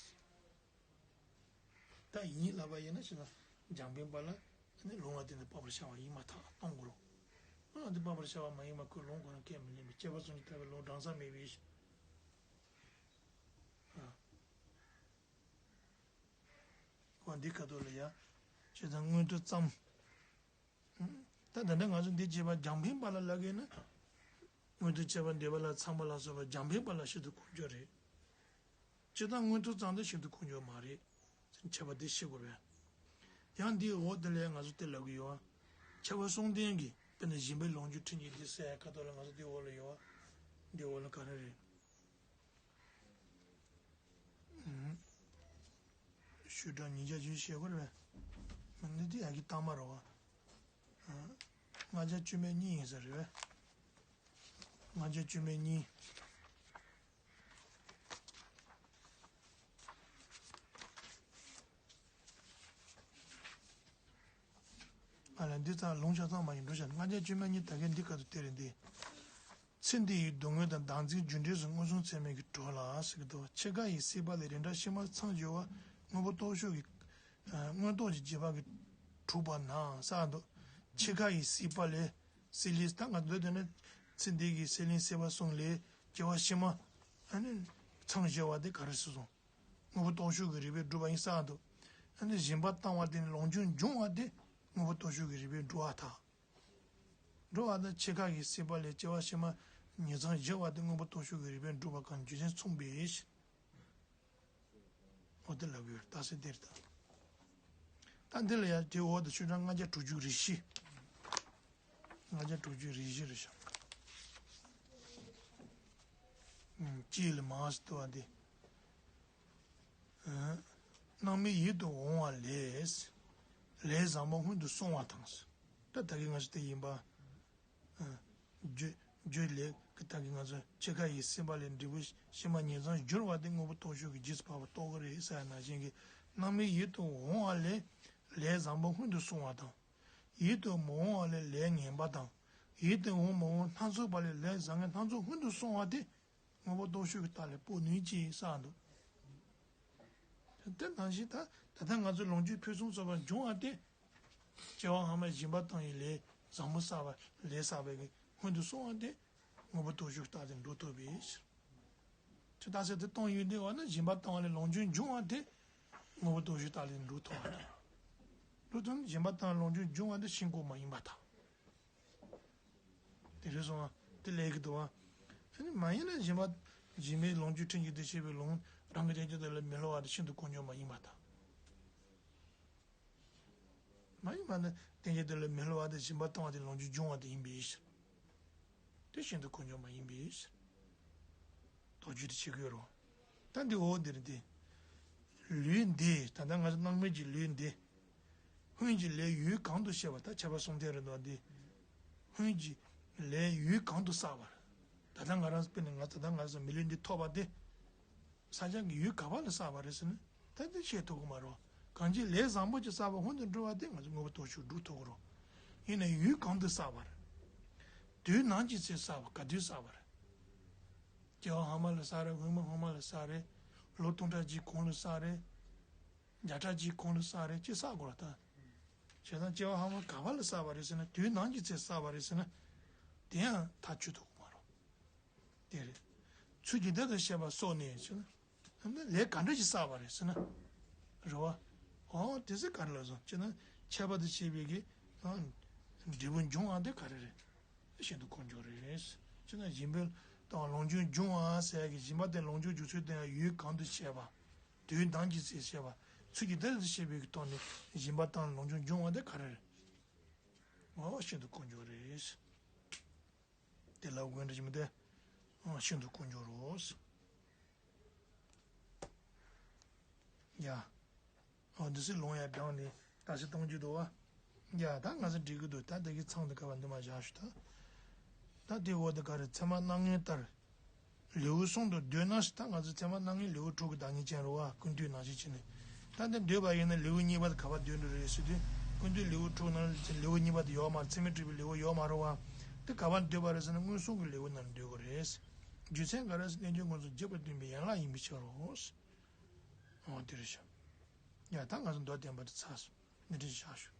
ཟེར། ད་ཡིན་ལབ་པ་ཡིན་ན་ཞེ་ན། རྒྱང་འཕེན་པ་ལ་ནི་ལུང་ལ་བརྟེན་ནས་དཔག་པར་བྱ་བ་ཡིན་མ་ཐག་གཏོང་དགོས་རོ། ལུང་ལ་བརྟེན་དཔག་པར་བྱ་བ་མ་ཡིན་པ་ཁོས་ལུང་ཁོ་ན་ཁས་མི་ལེན་པས་དཔྱད་པ་གསུམ་གྱིས་ཐེག་པའི་ལུང་གྲངས་ས་མེད་པའི་ཕྱིར། ཨ། འོ་འདི་ཁ་ཐོག་ལ་ཡ། ཅེས་དང་མངོན་མཐོ་ཙམ། ད་ད་ལྟ་ང་ཚོ་འདི་བྱེད་པ་རྒྱང་འཕེན་པ་ལ་ལབ་ཀྱི་ན། མངོན་མཐོ་ཁྱད་པར་འདོད་པ་ལ་ཚངས་པ་ལ་སོགས་པ་རྒྱང་འཕེན་པ་ལ་ཤིན་ཏུ་ཀུན་འབྱུང་རེད། ཅེས་དང་མངོན་མཐོ་ཙམ་དུ་ཤིན་ཏུ་ཀུན་འབྱུང་མ་རེད། ཁྱད་པར་འདི་ཤེས་དགོས་པས། ཡང་འདིའི་འོག་དེ་ལས་ང་ཚོ་དེ་ལབ་ཀྱི་ཡོད། ཁྱད་པར་གསུམ་ལྡན་གྱི་དཔེར་ན་ཞེན་པའི་ལོངས་སྤྱོད་འཕྲིན་གྱི་འདི་ཟེར་ཁ་ཐོག་ལ་ང་ཚོ་འདིའི་འོག་ལ་ཡོད། འདིའི་འོག་ལ་ག་རེ་རེད། ཤོག་གྲངས་ཉིས་བརྒྱ་བཅུ་བཤད་དགོས་རེད་པས། མི་འདི་དེ་ཡ་གི་གཏའ་མ་རེད་བ། ལྔ་བརྒྱ་བཅུ་མེད་གཉིས་ཡིན་ས་རེད་པས། ལྔ་བརྒྱ་བཅུ་མེད་གཉིས། ཨ་ལ་འདི་ཚང་ལུང་ཆ་ཚང་མ་ཡིན་འགྲོ་བྱ་ལྔ་བརྒྱ་བཅུ་མེད་གཉིས་ད་གིན་འདི་ག་ཏུ་སྟེར་རེད་འདི། ཚེ་འདི་ཡི་སྡུག་བསྔལ་དང་བདག་འཛིན་རྒྱུ་འབྲས་སུ་མངོན་སུམ་ཚད་མེད་ཀྱིས་གྲོལ་ལ་ཟེར་གྱི་འདུག་ཕྱི་ཁ་ཡི་སྲིད་པ་ལས་རིགས་འདྲ་ཕྱི་མར་མཚམས་སྦྱོར་བ་མངོན་པ་རྟོགས་ཚུལ་གྱི། མངོན་རྟོགས་ཀྱི་རྗེས་དཔག་གིས་གྲུབ་པ་ན་ཟེར་འདུག་ཕྱི་ཁ་ཡི་སྲིད་པ་ལས་སྲེད་ལེན་ད་ང་ཚོ་འདོད་དོན་ནི་ཚེ་འདི་གི་སྲེད་ལེན་སྲེད་པ་གསུམ་ལས་སྐྱེ་བ་ཕྱི་མ་ཨ་ནི་མཚམས་སྦྱོར་བ་དེ་ག་རེ་ཟེར་སོང་། དངོས་པོ་རྟོགས་ཚུལ་གྱི་རིགས་པས་གྲུབ་པ་ཡིན་ཟེར་འདུག་ཨ་ནི་ཞེན་པ་བཏང་བ་དེ་ནི་ལོངས་སྤྱོད་འབྱུང་བ་དེ་དངོས་པོ་རྟོགས་ཚུལ་གྱི་རིགས་པས་གྲུབ་པར་ཐལ། འགྲོ་བ་དང་ཕྱི་ཁ་གི་སྲིད་པ་ལས་སྐྱེ་བ་ཕྱི་མ་ཉིང་མཚམས་སྦྱོར་བ་དེ་དངོས་པོ་རྟོགས་ཚུལ་གྱི་རིགས་པས་གྲུབ་པ་གང་རྒྱུ་མཚན་མཚུངས་པའི་ཕྱིར། འོ་དེ་ལབ་ཡོད་རྟགས་གསལ་དེར་ལྟ། ད་འདི་ལ་ཡང་དེའི་འོག་ཏུ་ཤོག་གྲངས་ལྔ་བརྒྱ་དྲུག་ཅུ་རེ་བཞི། ལྔ་བརྒྱ་དྲུག་ཅུ་རེ་བཞི་རེ་བཞག་ཨུམ། གཅིག་ལ་མང་སུ་བཏུ་བ་འདི། ཨུམ། སྣང་མེད་ཡིད་དུ་འོང་བ་ལས། ལས་བཟང་པོ་སྔོན་དུ་སོང་བ་དང་། ད་ད་གིན་ང་ཚོ་དེ་ཡིན་པ། རྒྱུ་རྒྱུ་ལས་ཀྱི་ད་གིན་ང་ཚོ་འཆི་ཁ་ཡི་སེམས་པ་ལས་འབྲས་བུ་ཕྱི་མ་ཉེས་མཚང་སྦྱོར་བ་དེ་དངོས་པོ་སྟོབས་ཤུགས་ཀྱི་རྗེས་སུ་དཔག་པ་རྟོགས་ཀྱི་རེད་ཟེར་ཡ་ནང་བཞིན་གྱི། སྣང་མེད་ཡིད་དུ་འོང་བ་ལས་ལས་བཟང་པོ་སྔོན་དུ་སོང་བ་དང་། ཡིད་དུ་མི་འོང་བ་ལས་ལས་ངན་པ་དང་། ཡིད་དུ་འོང་མི་འོང་སྣ་ཚོགས་པ་ལས་ལས་བཟང་ངན་སྣ་ཚོགས་སྔོན་དུ་སོང་བ་དེ། དངོས་པོ་སྟོབས་ཤུགས་ཀྱི་རྟགས་ལས་སྤོ་ནུས་ཀྱི་ས་འདུག་དེ་ནང་བཞིན་ད་ད་ལྟ་ང་ཚོ་ལོངས་སྤྱོད་ཕུན་སུམ་ཚོགས་པར་འབྱུང་བ་དེ། སྐྱེ་བ་སྔ་མ་སྦྱིན་པ་བཏང་བའི་ལས་བཟང་པོ་བསགས་པ་ལས་བསགས་པའི་སྔོན་དུ་སོང་བ་དེ། དངོས་པོ་སྟོབས་ཤུགས་རྟགས་དེ་འགྲུབ་ཐུབ་པའི་ཕྱིར། ཆུ་རྟགས་གསལ་དེ་གཏོང་ཡུལ་དེ་བ་ན་སྦྱིན་པ་བཏང་བ་ལས་ལོངས་སྤྱོད་འབྱུང་བ་དེ། དངོས་པོ་སྟོབས་ཤུགས་རྟགས་ལས་འགྲུབ་ཐུབ་པ་དང་། འགྲུབ་ཐུབ་ན་སྦྱིན་པ་བཏང་ལོངས་སྤྱོད་འབྱུང་བ་དེ་ཕྱིན་གོ་མ་ཡིན་པ་དང་། དེ་རེད་སོང་བ། དེ་ལས་ཀྱི་འདུག་བ། ཨ་ནི་མ་ཡིན་ན་སྦྱིན་པ། སྦྱིན་པའི་ལོངས་སྤྱོད་ཕྲན་གྱིས་དེ་བྱས་པའི་ལོངས་རང་གི་རྒྱལ་གྱི་དེ་ལ་མི་སླུ་བ་དེ་ཤིན་ཏུ་དཀོན་མཆོག་མ་ཡིན་པ་དང་། མ་ཡིན་པ་ནི་རྟེན་གྱི་དེ་ལ་མི་སླུ་བ་དེ་སྦྱིན་པ་བཏང་བ་དེ་ལོངས་སྤྱོད་འབྱུང་བ་དེ་ཡིན་པའི་ཕྱིར། དེ་ཤིན་ཏུ་དཀོན་མཆོག་མ་ཡིན་པའི་ཕྱིར། དོགས་གཅོད་དེ་བྱེད་དགོས་རོ། ད་འདི་འོ་འདིར་འདི། ལུས་འདི་ད་ལྟ་ང་ཚོ་སྣང་མེད་ཀྱི་ལུས་འདི། སྔོན་གྱི་ལས་ཡུལ་གང་དུ་སྐྱེས་པ། ད་ཁྱབ་པ་གསུམ་ལྡན་རེད་འདུག་འདི། སྔོན་གྱི་ལས་ཡུལ་གང་དུ་བསགས་པར། ད་ལྟ་ང་རང་དཔེར་ན་ང་ད་ལྟ་ང་ཚོ་མི་ལུས་འདི་ཐོབ་པ་དེ། བསགས་སྦྱང་གི་ཡུལ་ག་པ་ལ་བསགས་པ་རེད་ཟེར་ན། ད་འདི་ཤེས་ཐུབ་ཀྱི་མ་རེད། གང་ཅི་ལས་བཟང་པོ་ཅིག་བསགས་པ་སྔོན་དུ་འགྲོ་བ་དེ་ང་ཚོ་དངོས་པོ་སྟོབས་ཤུགས་སྒྲུབ་ཐུབ་ཀྱི་རེད། ཡིན་ནའི་ཡུལ་གང་དུ་བསགས་པར། དུས་ནམ་གྱི་ཚེ་བསགས་པ་ག་དུས་བསགས་པར། སྐྱེ་བ་སྔ་མ་ལ་བསགས་རེད། སྔོན་མ་སྔོན་མ་ལ་བསགས་རེད། ལོ་སྟོང་ཕྲག་གཅིག་གོང་ལ་བསགས་རེད། བརྒྱ་ཕྲག་གཅིག་གོང་ལ་བསགས་རེད། ཅི་བསགས་དགོས་རེད་ད། བྱས་ཙང་སྐྱེ་བ་སྔ་མ་ག་པ་ལ་བསགས་པ་རེད་ཟེར་ན། དུས་ནམ་གྱི་ཚེ་བསགས་པ་རེད་ཟེར་ན། དེ་ཡང་ཐག་ཆོད་ཐུབ་ཀྱི་མ་རེད། དེ་རེད། ཚུལ་འདི་ལྟར་དུ་བཤད་པ་སོགས་ནི་ཞེ་ན། ལས་ག་འདྲ་ཞིག་བསགས་པ་རེད་ཟེར་ན། རེད་བ། འོ་དེ་ཚེ་ག་རེ་ལབ་སོང་ཅེ་ན། ཁྱད་པར་དུ་བྱས་པའི་གི། འབྲས་བུ་འབྱུང་བ་དེ་ག་རེ་རེད། ཤིན་ཏུ་དཀོན་མཆོག་རེད། ཅེ་ན་སྦྱིན་པའི་དང་ལོངས་སྤྱོད་འབྱུང་བ་ཟེར་ཡ་གི་སྦྱིན་པ་དེ་ལོངས་སྤྱོད་འཇུག་ཚུལ་དེ་ཡང་ཡུལ་གང་དུ་བྱས་པ། དུས་ནམ་གྱི་ཚེ་བྱས་པ། ཚུལ་གྱི་དེ་ལྟར་བཤད་པའི་གི་ཐོག་ནས་སྦྱིན་པ་དང་ལོངས་སྤྱོད་འབྱུང་བ་དེ་ག་རེ་རེད། འོ་ཤིན་ཏུ་དཀོན་མཆོག་རེད། དེ་ལ་དགོས་འདྲ་ཅི་མི་དེ། ཤིན་ཏུ་དཀོན་མཆོག་རོ། ཡ། འོ་འདི་སྲིད་ལུང་ཡ་སྦྲང་ནས་ད་ཞིག་གཏོང་རྒྱུ་འདུག་བ། ཡ་ད་ང་ཚོ་འགྲིག་གི་འདུག་ད་འདི་གི་མཚམས་དུ་ག་བ་འདི་མ་བཞག་ཞུ་ད། ད་དེ་འོ་དེ་ག་རེ་ཚད་མ་སྣང་ངན་ལྟར། ལེའུ་གསུམ་དུ་འདོད་ན་ཞེ་ད་ང་ཚོ་ཚད་མ་སྣང་ངན་ལེའུ་དྲུག་གི་བདག་ཉིད་ཅན་རུ་བ་ཀུན་བཏུས་ནང་བཞིན་བྱས་ནས། ད་འདི་འདོད་པ་ཡིན་ན་ལེའུ་གཉིས་པ་དེ་ག་པར་འདོད་འགྲོ་རེད་ཟེར་དུས། ཀུན་བཏུས་ལེའུ་དྲུག་ནང་ལ་ལེའུ་གཉིས་པ་དེ་ཡོག་མ་རེད། ཚད་མས་གྲུབ་པའི་ལེའུ་ཡོག་མ་རུ་བ། དེ་ག་པར་འདོད་པ་རེད་ཟེར་ན་མངོན་སུམ་གྱི་ལེའུ་ནང་འདོད་དགོས་རེད། རྒྱུ་མཚན་ག་རེ་ཟེར་ན་རྣལ་འབྱོར་མངོན་སུམ་རྒྱས་པར་སྟོན་པའི་ཡན་ལག་ཡིན་པའི་ཕྱིར་རོ། འོ་དེ་རེད་ཤག་ཡ་ད་ང་ཚོ་མདོ་བསྟན་པ་དེ་ཚར་སོང་། འདི་འདྲ་ཞིག་བཞག་ཞུ།